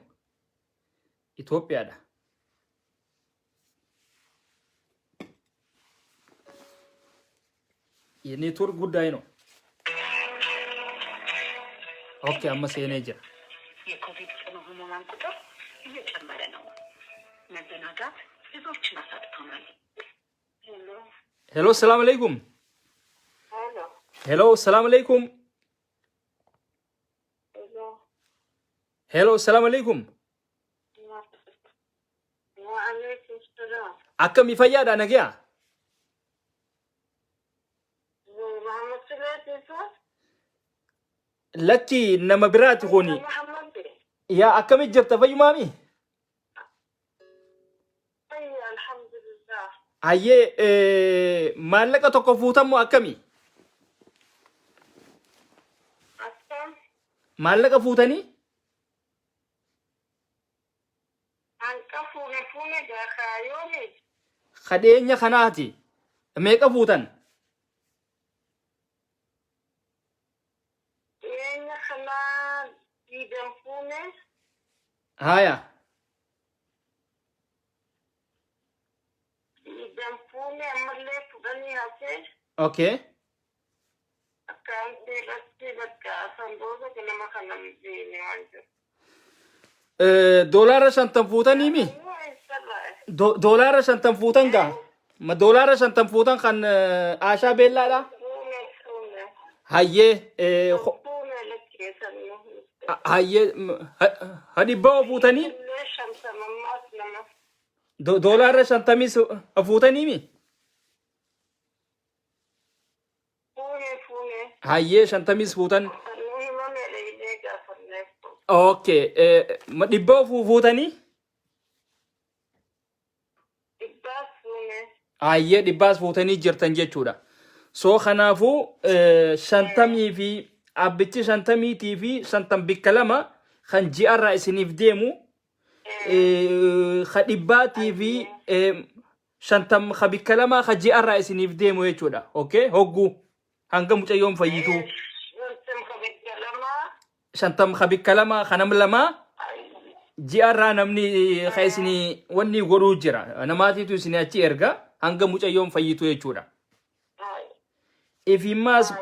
Speaker 2: Itoophiyaadha. የኔትወርክ ጉዳይ ነው። Okay, amma seenee jira.
Speaker 4: የኮቪድ ጽኑ ህሙማን ቁጥር እየጨመረ ነው። መዘናጋት ብዙዎችን አሳጥቶናል።
Speaker 2: Hello, salam alaikum. Hello, salam alaikum. Hello, salam alaikum.
Speaker 4: ወአለይኩም ሰላም።
Speaker 2: Akkami fayyaadha nagaya?
Speaker 4: መሐመድ ስለት
Speaker 2: Lakki nama biraati kuni.
Speaker 4: መሐመድ
Speaker 2: Yaa akkami jirta fayyumaami?
Speaker 4: አልሐምዱሊላህ።
Speaker 2: Hayyee maallaqa tokko fuutammoo akkami?
Speaker 4: Akkam
Speaker 2: Maallaqa fuutanii?
Speaker 4: hanqa fuune fuune gaafa yoomi
Speaker 2: Kadheenya kanaati. Meeqa fuutan?
Speaker 4: dhiyeenya kanaa diidan fuune
Speaker 2: Haya.
Speaker 4: diidan fuune ammallee fudhanii hafee
Speaker 2: Okay.
Speaker 4: akkaawuntii irratti bakka sanboota nama kana beene waan jiru.
Speaker 2: Doolaara 50 fuutanii mi? Doolaara 50 fuutan gaa? Ma doolaara 50 fuutan kan Aashaa Beellaadha?
Speaker 4: Fuune fuune
Speaker 2: Hayyee
Speaker 4: fuune lakkeessannu.
Speaker 2: Hayyee ha dhibbaa fuutanii?
Speaker 4: Illee shantamammaas nama
Speaker 2: Doolaara shantamis fuutanii mi?
Speaker 4: fuune fuune
Speaker 2: Hayyee shantamis fuutan.
Speaker 4: nu himame illee gaafanneef.
Speaker 2: Okay. Ma dhibbaa fuutanii?
Speaker 4: Dhibbaas fuune.
Speaker 2: Hayyee dhibbaas fuutanii jirtan jechuudha. So kanaafuu shantamii fi abbichi shantamiitii fi 50 bikka lama kan ji'arraa isiniif deemu ka dhibbaatii fi 50 ka bikka lama ka ji'arraa isiniif deemu jechuudha. Okay? Hogguu hanga mucayyoon fayyituu.
Speaker 4: Shantam kabajja lamaa.
Speaker 2: 50 ka bikka lama ka nam lamaa ji'arraa namni ka isinii wanni godhuu jira. Namaatiitu isinii achi erga hanga mucayyoon fayyitu jechuudha. Ifimmaas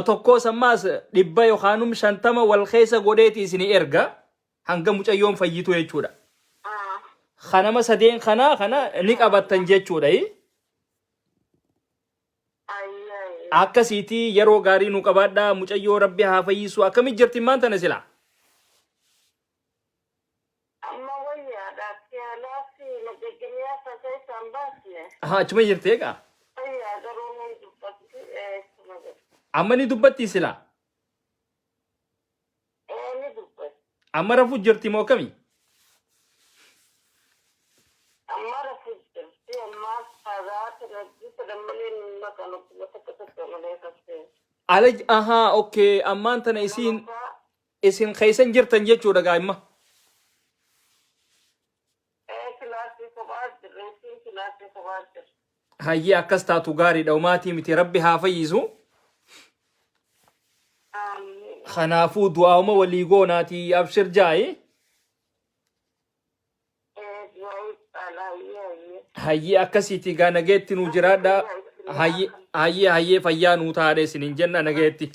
Speaker 2: Tokkoo sammaas dhibba yookaanum 50 wal keessa godheeti isinii erga hanga mucayyoon fayyitu jechuudha. Kanama sadeen kanaa kana ni qabattan jechuudha. Akkasiiti yeroo gaarii nu qabaadhaa mucayyoo rabbi haa fayyisu akkami jirti maan tana silaa.
Speaker 4: Amma wayyaadha kiyaalaasi magaggamiyaa isaa keessaa hin baasne.
Speaker 2: Ahaa achuma jirti egaa.
Speaker 4: Fayyaa garuu ni dubbatti achuma jirti.
Speaker 2: Amma ni dubbatti silaa.
Speaker 4: Ee ni dubbatti.
Speaker 2: Amma rafu jirti moo akkami?
Speaker 4: Amma rafu jirti amma sagaa sanatti sadan malee ni maqan okkuma takka takka malee kassee.
Speaker 2: Ala ahaa okay ammaan tana isiin Isin keessan jirtan jechuudha gaa imma.
Speaker 4: Ee kilaasii kophaa jirra isiin kilaasii kophaa jirra.
Speaker 2: Hayyee akkas taatu gaariidha umaatii miti rabbi haa fayyisu.
Speaker 4: Aamiin.
Speaker 2: Kanaafuu du'aa'uma walii goonaatii abshir jaayi.
Speaker 4: Ee du'aa'ii caala hayyee hayyee.
Speaker 2: Hayyee akkasiiti gaa nageetti nuu jiraadha. Hayyee hayyee hayyee fayyaa nuu taadhe isiniin jenna nageetti.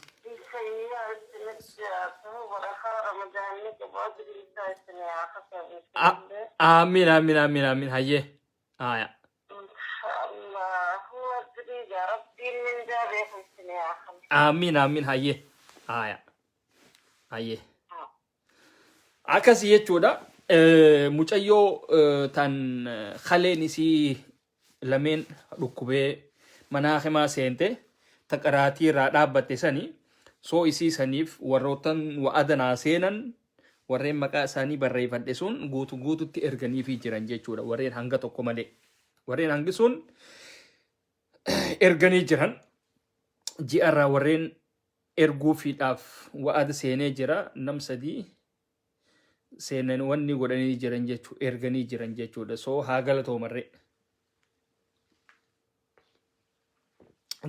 Speaker 4: Fayyaa isinitti haa ta'u barakaa ramadaanni qabu ajrii isaa isin haa kafalu
Speaker 2: A-
Speaker 4: isinillee.
Speaker 2: Amiin amiin amiin amiin hayyee. Haaya.
Speaker 4: Inshaallah huwa adrii gaa rabbiin mindaa beeku isin haa kafalu.
Speaker 2: Amiin amiin hayyee. Haaya. Hayyee. Akkasii jechuudha. Mucayyoo tan kaleen isii lameen dhukkubee mana hakimaa seente ta qaraatii irraa dhaabbatte sani soo isii saniif warroottan wa'ada naa seenan warreen maqaa isaanii barreeffadhe sun guutu guututti erganiifii jiran jechuudha warreen hanga tokko malee warreen hangi sun erganii jiran ji'arraa warreen erguufiidhaaf wa'ada seenee jira nam sadii seenan wanni godhanii jiran jechuu erganii jiran jechuudha soo haa galatoomarree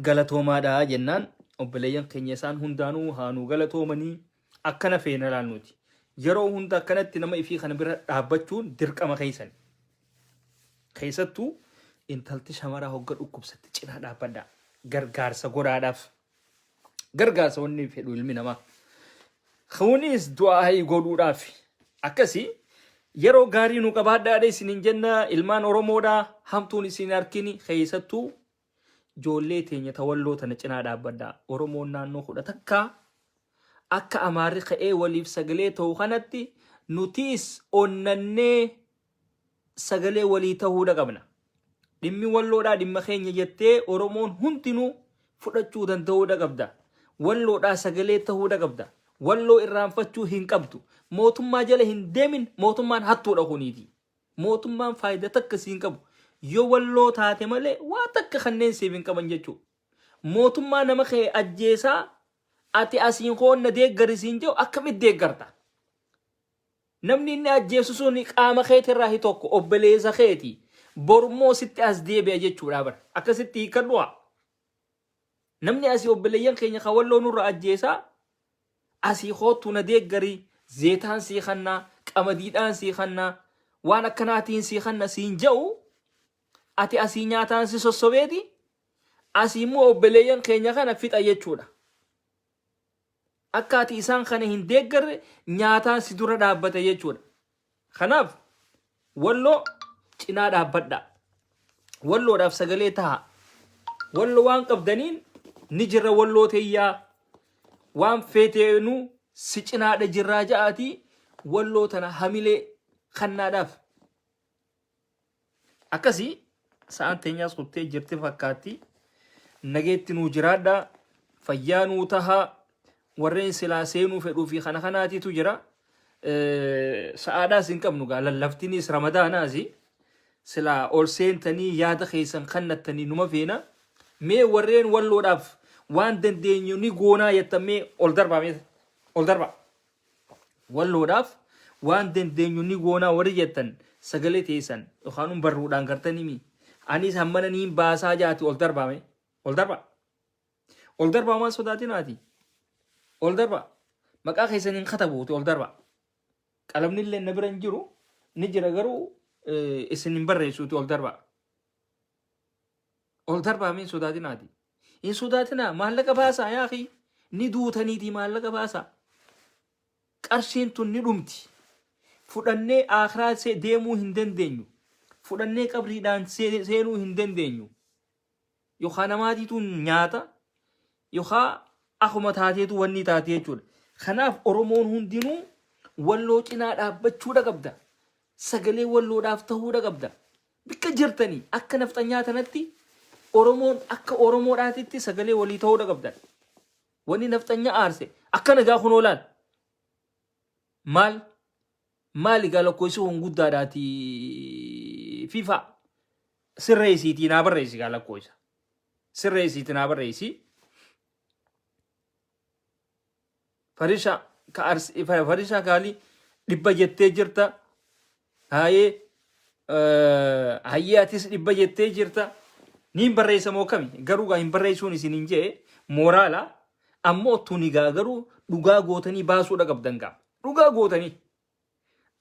Speaker 2: galatoomaadha jennaan obboleeyyan keenya isaan hundaanuu haa nuu galatoomanii akkana feena laalnuuti yeroo hunda akkanatti nama ifii kana bira dhaabbachuun dirqama keessan keessattuu intalti shamaraa hogga dhukkubsatti cinaa dhaabbadhaa gargaarsa godhaadhaaf Gargaarsa wanni fedhu ilmi namaa. Kunis du'aa'ii godhuudhaaf. Akkasi yeroo gaarii nu qabaadhaadha isiniin jenna ilmaan Oromoodha hamtuun isin harkini keessattuu ijoollee teenya tawalloo tana cinaa dhaabbadha. Oromoon naannoo 11 akka Amaarri ka'ee waliif sagalee ta'u kanatti nutiis onnannee sagalee walii tahuudha qabna. Dhimmi walloodhaa dhimma keenya jettee Oromoon hundinuu fudhachuu danda'uudha qabda. Walloodhaa sagalee tahuudha qabda. Walloo irraanfachuu hin qabdu. Mootummaa jala hin deemin mootummaan hattuudha kuniiti. Mootummaan faayida takka siin qabu. Yoo walloo taate malee waa takka kanneen siif hin qaban jechuudha. Mootummaa nama kee ajjeesaa ati asiin koonna deeggari siin jedhu akkamitti deeggarta? Namni inni ajjeesu sun qaama keetirraa hi tokko obboleessa keeti. Borummoo sitti as deebi'a jechuudha bara. Akkasitti hiikkadhu haa. Namni asii obboleeyyan keenya kan walloo nurra ajjeesaa asii koottu na deeggari zeetaan sii kannaa qamadiidhaan sii kannaa waan akkanaatiin sii kanna siin ja'u ati asii nyaataan si sossobeeti asii immoo obboleeyyan keenya kana fixa jechuudha. Akka ati isaan kana hin deeggarre nyaataan si dura dhaabbata jechuudha. Kanaaf walloo cinaa dhaabbadha. Walloodhaaf sagalee taha. Walloo waan qabdaniin ni jirra walloo teeyyaa. Waan feeteenu si cinaadha jirraa ja'aatii walloo tana hamilee kannaadhaaf. Akkasii sa'aan teenyaas kuttee jirti fakkaatti. Nageetti nuu jiraadha. Fayyaa nuu taha. Warreen silaa seenuu fedhuu fi kana kanaatiitu jira. Sa'aadhaas hin qabnu gaa lallaftiniis ramadaanaas silaa ol seentanii yaada keessan kannattanii numa feena. Mee warreen walloodhaaf waan dandeenyu ni goonaa jettan mee ol darbaa mee ol darbaa. Walloodhaaf waan dandeenyu ni goonaa warri jettan sagalee teessan yookaan barruudhaan gartanii mi anis hammana niin baasaa jaati ol darbaa mee ol darbaa ol darbaa waan sodaatinaati ol darbaa maqaa keessan hin katabuuti ol darbaa qalamni illee na bira hin jiru ni jira garuu isin hin barreessuuti ol darbaa ol darbaa mee sodaatinaati. Hin sodaatinaa maallaqa baasaa yaa akhi. Ni duutaniitii maallaqa baasaa. Qarshiin tun ni dhumti. Fudhannee aakhiraa deemuu hin dandeenyu. Fudhannee qabriidhaan seenuu hin dandeenyu. Yookaan namaatiitu nyaata yookaan akkuma taateetu wanni taate jechuudha. Kanaaf Oromoon hundinuu walloo cinaa dhaabbachuudha qabda. Sagalee walloodhaaf ta'uudha qabda. Bikka jirtanii akka nafxanyaa tanatti Oromoon akka Oromoodhaatitti sagalee walii ta'uudha qabdan. Wanni nafxanya aarse akkana gaa kunoo laal. Maal maali gaa lakkoofsi kun guddaadhaati FIFA sirreessiitii naa barreessi gaa lakkoofsa. Sirreessiitii naa barreessi. Farisha ka arsi farisha kaalii dhibba jettee jirta. Haayee hayyee atis dhibba jettee jirta. Niin barreessa moo kami? Garuu gaa hin barreessuun isin hin jee mooraala. Ammoo tuni gaa garuu dhugaa gootanii baasuudha qabdan gaa. Dhugaa gootanii.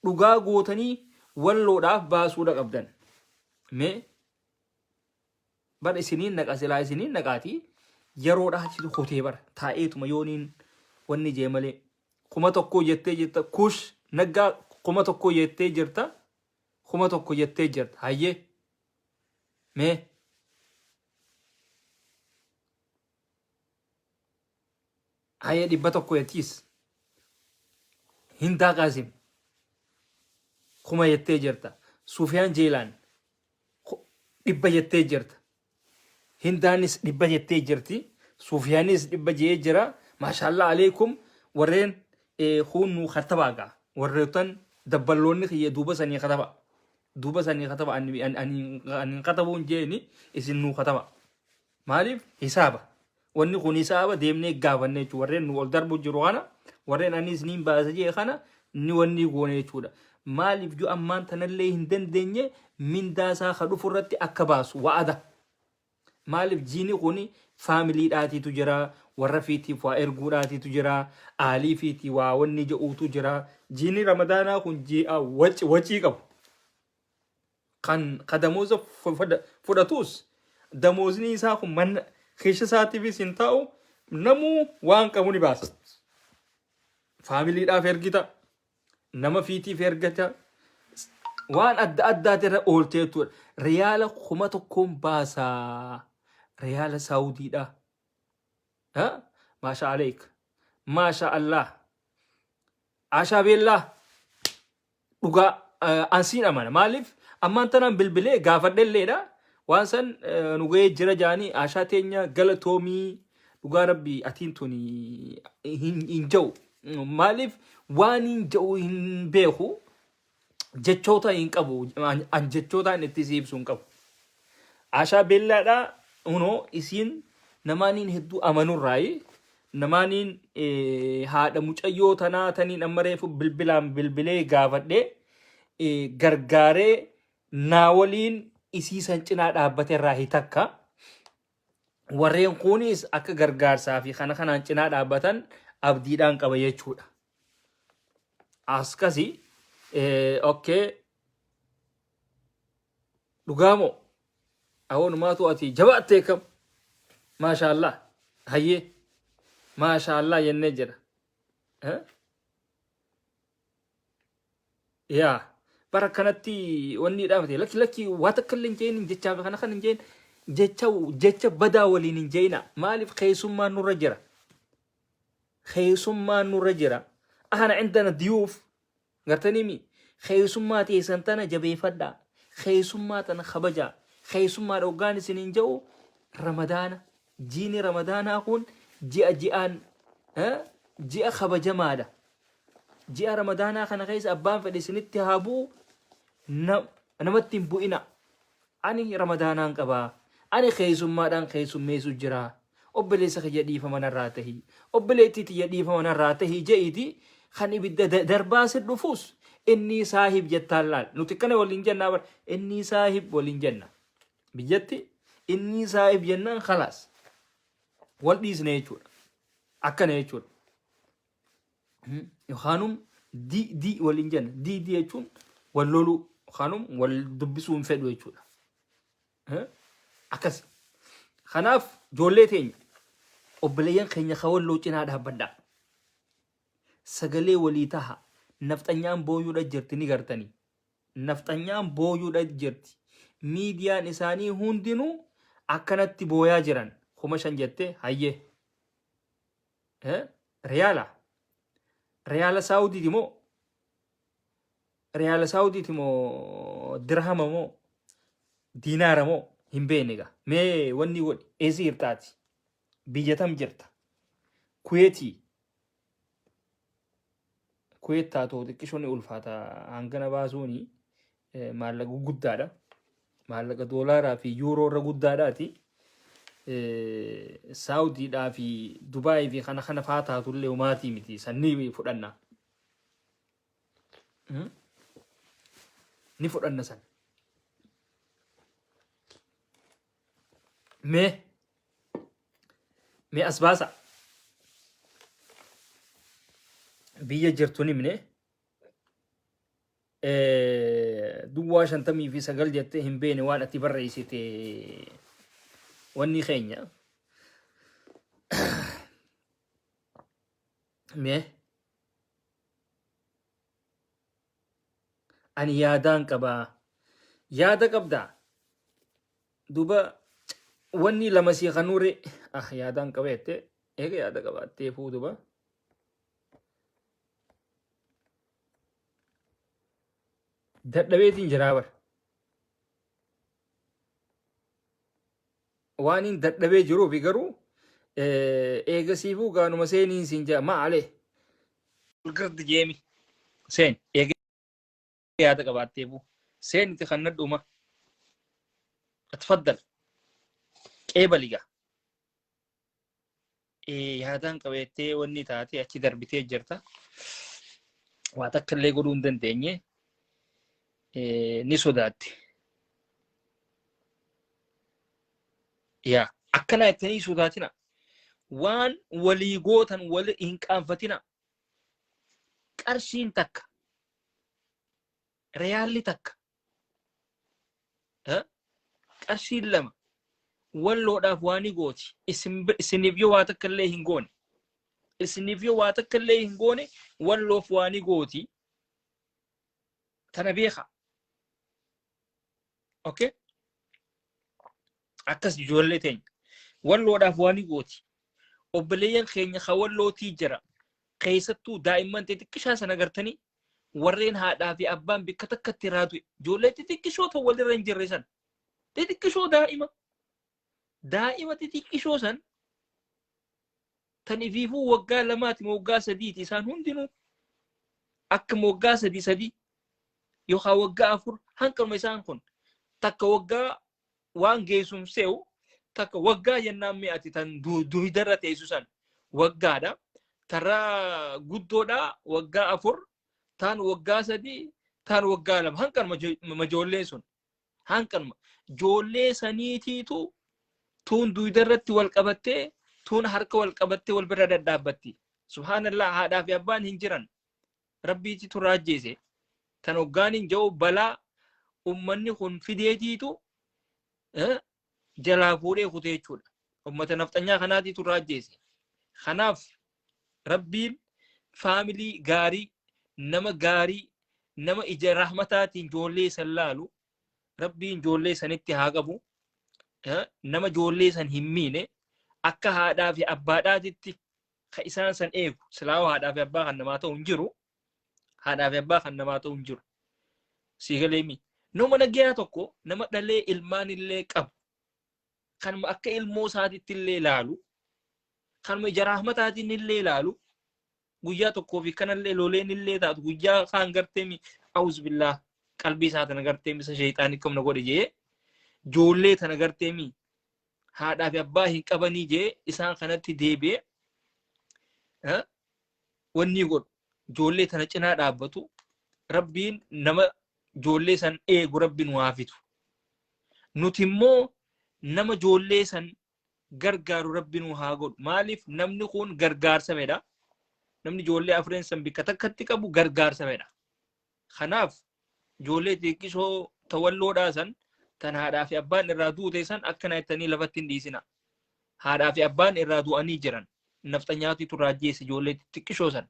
Speaker 2: Dhugaa gootanii walloodhaaf baasuudha qabdan. Mee Bar isiniin naqa silaa isiniin naqaati yeroodhaa achitti kutee bara taa'eetuma yooniin wanni jee malee kuma tokkoo jettee jirta kush naggaa kuma tokkoo jettee jirta kuma tokko jettee jirta hayyee mee hayyee dhibba tokko jettiis hindaa qaasim kuma jettee jirta sufiyaan jeelaan dhibba jettee jirta. Hindaanis dhibba jettee jirti. Suufiyaanis dhibba je'ee jira. Maashaallaa aleekum warreen kuun nuu katabaa gaa. Warreetan dabballoonni kiyya duuba sanii kataba. Duuba sanii kataba ani hin katabuun jeeni isin nuu kataba. Maaliif hisaaba. Wanni kun hisaaba deemnee gaafanne jechuudha. Warreen nu ol darbu jiru kana warreen anis niin baasa jee kana ni wanni goone jechuudha. Maaliif yoo ammaan tanallee hin dandeenye mindaa isaa ka dhufu irratti akka baasu wa'ada. Maaliif jiini kun faamiliidhaatiitu jira, warra fiitiif waa erguudhaatiitu jira, aalii fiitii waa wanni jedhuutu jira. Jiini ramadaanaa kun ji'a wacii qabu. Kan ka damooza fudhatus damoozni isaa kun mana keessa isaatiifis hin ta'u namuu waan qabu ni baasa. Faamiliidhaaf ergita, nama fiitiif ergata, waan adda addaati irra ooltee jechuudha. Riyaala kuma tokkoon baasaa. Riyaala Saawudiidha. Ha? Maasha aleek. Maasha Allah. Ashaa beellaa. Dhugaa an siin amana maaliif ammaan tanaan bilbilee gaafadhelleedha waan san nu ga'ee jira jaanii ashaa teenya galatoomii dhugaa rabbii atiin tuni hin ja'u maaliif waan hin ja'u hin beeku jechoota hin qabu an jechootaan itti si ibsu hin qabu ashaa beellaadha hunoo isiin namaaniin hedduu amanurraayi Namaaniin haadha mucayyoo tanaa taniin amma reefu bilbilaan bilbilee gaafadhe gargaaree naa waliin isii san cinaa dhaabbate irraa hi takka. Warreen kunis akka gargaarsaa fi kana kanaan cinaa dhaabbatan abdiidhaan qaba jechuudha. Askasi okay Dhugaa moo? Awoo numaatu ati jabaattee kam? Maashaallah. Hayyee. Maashaallah jennee jira. Eh? Yaa. Bara kanatti wanni dhaabate lakki lakki waa takka illee hin jeein jechaa fi kana kan hin jeein jecha jecha badaa waliin hin jeeina. Maaliif keessummaan nurra jira? Keessummaan nurra jira. Ahana indana diyuuf Gartanii mi? Keessummaa teessan tana jabeeffadhaa. Keessummaa tana kabajaa. Keessummaa dhoggaan isiniin jedhu Ramadaana. Jiini Ramadaanaa kun ji'a ji'aan ji'a kabajamaadha. Ji'a Ramadaanaa kana keessa abbaan fedhe isinitti haa bu'u namatti hin bu'ina. Ani Ramadaanaan qaba. Ani keessummaadhaan keessummeessu jira. Obboleessa kiyya dhiifama narraa tahi. Obboleettii tiyya dhiifama narraa tahi je'iiti kan ibidda darbaa si dhufus inni saahib jettaan laal. Nuti akkana waliin jennaa bar inni saahib waliin jenna. Biyyatti inni saahib jennaan khalaas. Wal dhiisne jechuudha. Akkana jechuudha. Yookaanum di di waliin jenna. Di di jechuun wal loluu yookaanum wal dubbisuu hin fedhu jechuudha. Akkas. Kanaaf ijoollee teenya obboleeyyan keenya ka walloo cinaa dhaabbadhaa. Sagalee walii taha. Nafxanyaan booyuudha jirti ni gartanii. Nafxanyaan booyuudha jirti. Miidiyaan isaanii hundinuu akkanatti booyaa jiran. 5000 jette hayyee. Riyaala. Riyaala Saawudiiti moo? Riyaala Saawudiiti moo dirhama moo diinaara moo hin beekne egaa. Mee wanni godhi eessa jirtaati? Biyya tam jirta? Kuweetii. Kuweet taatoo xiqqishoo ni ulfaata hangana baasuuni maallaqa guddaadha. Maallaqa doolaaraa fi yuuroo irra guddaadhaati. Saawudiidhaa fi Dubaayii fi kana kana faa taatullee homaatii miti sanni fudhanna. Ni fudhanna san. Mee mee as baasa. Biyya jirtu ni himne. Duwwaa 59 jettee hin beene waan ati barreessite wanni keenya. Mee ani yaadaan qabaa. Yaada qabdaa. Duuba wanni lama sii kanuure ah yaadaan qaba jettee eega yaada qabaattee fuu duuba. Dadhabeetiin jiraa bar. Waan hin dadhabee jiruufi garuu eegasiifuu gaanuma seeniin siin jaa maalee. Girdi jeemi seen eega yaada qabaatteefuu seeniti kan nadhuma. Atfaddal qeebali gaa. Yaadaan qabeettee wanni taate achi darbitee jirta. Waa takka illee godhuu hin dandeenye. Ni sodaatte. Yaa akkana jettanii sodaatina. Waan walii gootan wali hin qaanfatina. Qarshiin takka riyaalli takka qarshiin lama walloodhaaf waa ni gooti. Isiniif yoo waa takka illee hin goone. Isiniif yoo waa takka illee hin goone walloof waa ni gooti. Tana beeka. Okay? Akkas ijoollee teenya. Walloodhaaf waa ni gooti. Obboleeyyan keenya ka wallootii jira. Keessattuu daa'imman xixiqqishaa sana gartanii warreen haadhaa fi abbaan bikka takkatti irraa du'e. Ijoollee xixiqqishoo ta'u walirra hin jirre san. Xixiqqishoo daa'ima. Daa'ima xixiqqishoo san tan ifiifuu waggaa lamaati moo waggaa sadiiti isaan hundinuu akka waggaa sadii sadii yookaan waggaa afur hanqanuma isaan kun takka waggaa waan geessum se'u takka waggaa jennaan mi'ati tan duhidarra teessu san waggaadha. Tarra guddoodha waggaa afur taan waggaa sadii taan waggaa lama hanqanuma ijoolleen sun hanqanuma ijoollee saniitiitu tuun duudarratti wal qabattee tuun harka wal qabattee wal bira dhadhaabbatti. Subhaanallah haadhaa fi abbaan hin jiran. Rabbiitti turraa ajjeese. Tan hoggaan hin jiru balaa ummanni kun fideetiitu jalaa fuudhee kutee jechuudha. Ummata nafxanyaa kanaatiitu irraa ajjeese. Kanaaf Rabbiin faamilii gaarii, nama gaarii, nama ija rahmataatiin ijoollee san laalu Rabbiin ijoollee sanitti haa qabu. Nama ijoollee san hin miine akka haadhaa fi abbaadhaatitti ka isaan san eegu silaa haadhaa fi abbaa kan namaa ta'u hin jiru. Haadhaa fi abbaa kan namaa ta'u hin jiru. Sii galeemi. Nama nagayaa tokko nama dhalee ilmaan illee qabu kanuma akka ilmoo isaatitti illee ilaalu kanuma ija rahmataatiin illee ilaalu guyyaa tokkoo fi kanallee loleen illee taatu guyyaa kaan gartee auzu billaah qalbii isaa tana gartee misa sheexaanii kamna godhe jee joollee tana gartee mi haadhaa fi abbaa hin qabanii jee isaan kanatti deebi'ee wanni godhu joollee tana cinaa dhaabbatu rabbiin nama joollee san eegu rabbi nu haa fidu. Nuti immoo nama joollee san gargaaru rabbi nu haa godhu. Maaliif namni kun gargaarsa fedha. Namni ijoollee afreen san bikka takkatti qabu gargaarsa fedha. Kanaaf ijoollee xixiqqisoo tawalloodhaa san tan haadhaa fi abbaan irraa duute san akkana jettanii lafatti hin dhiisina. Haadhaa fi abbaan irraa du'anii jiran. Nafxanyaatitu irraa ajjeese ijoollee xixiqqishoo san.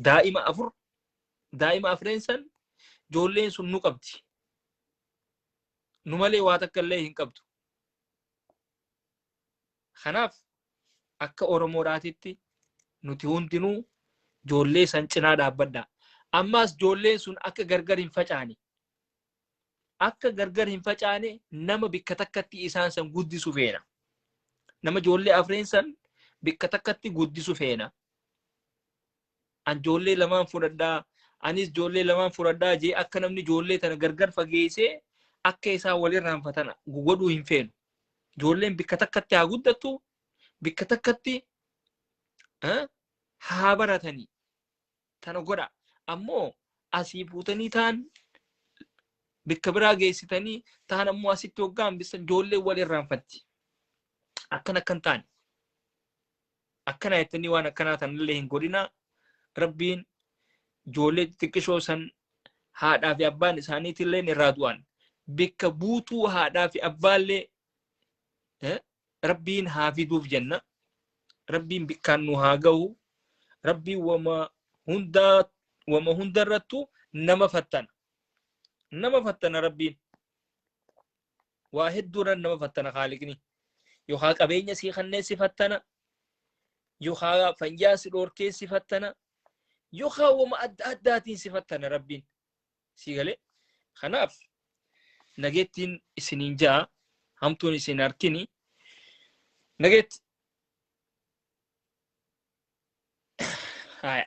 Speaker 2: Daa'ima afur daa'ima afreen san ijoolleen sun nu qabdi. Nu malee waa takka illee hin qabdu. Kanaaf akka Oromoodhaatitti nuti hundinuu ijoollee san cinaa dhaabbadha. Ammaas ijoolleen sun akka gargar hin facaane. Akka gargar hin facaane nama bikka takkatti isaan san guddisu feena. Nama ijoollee afreen san bikka takkatti guddisu feena. An ijoollee lamaan fudhadhaa, anis ijoollee lamaan fudhadhaa jee akka namni ijoollee tana gargar fageessee akka isaan wal irraanfatan godhuu hin feenu. Ijoolleen bikka takkatti haa guddattu, bikka takkatti haa baratanii. Tana godha. Ammoo asii fuutanii taan bikka biraa geessitanii taan ammoo asitti hoggaa hambisan ijoolleen wal irraanfatti. Akkana akkan taane. Akkana jettanii waan akkanaa tanallee hin godhinaa. Rabbiin ijoollee xixiqqishoo san haadhaa fi abbaan isaaniitillee irraa du'an. Bikka buutuu haadhaa fi abbaallee Rabbiin haa fiduuf jenna. Rabbiin bikkaan nu haa gahu. Rabbiin wama hundaa wama hundarrattu nama fattana. Nama fattana Rabbiin. Waa hedduurra nama fattana Khaaliqni. Yookaa qabeenya sii kannee si fattana. Yookaa fayyaa si dhoorkee si fattana. Yookaa wama adda addaatiin si fattana Rabbiin. Sii galee. Kanaaf nageettiin isiniin ja'a hamtuun isin harkini. Nageetti. Haya.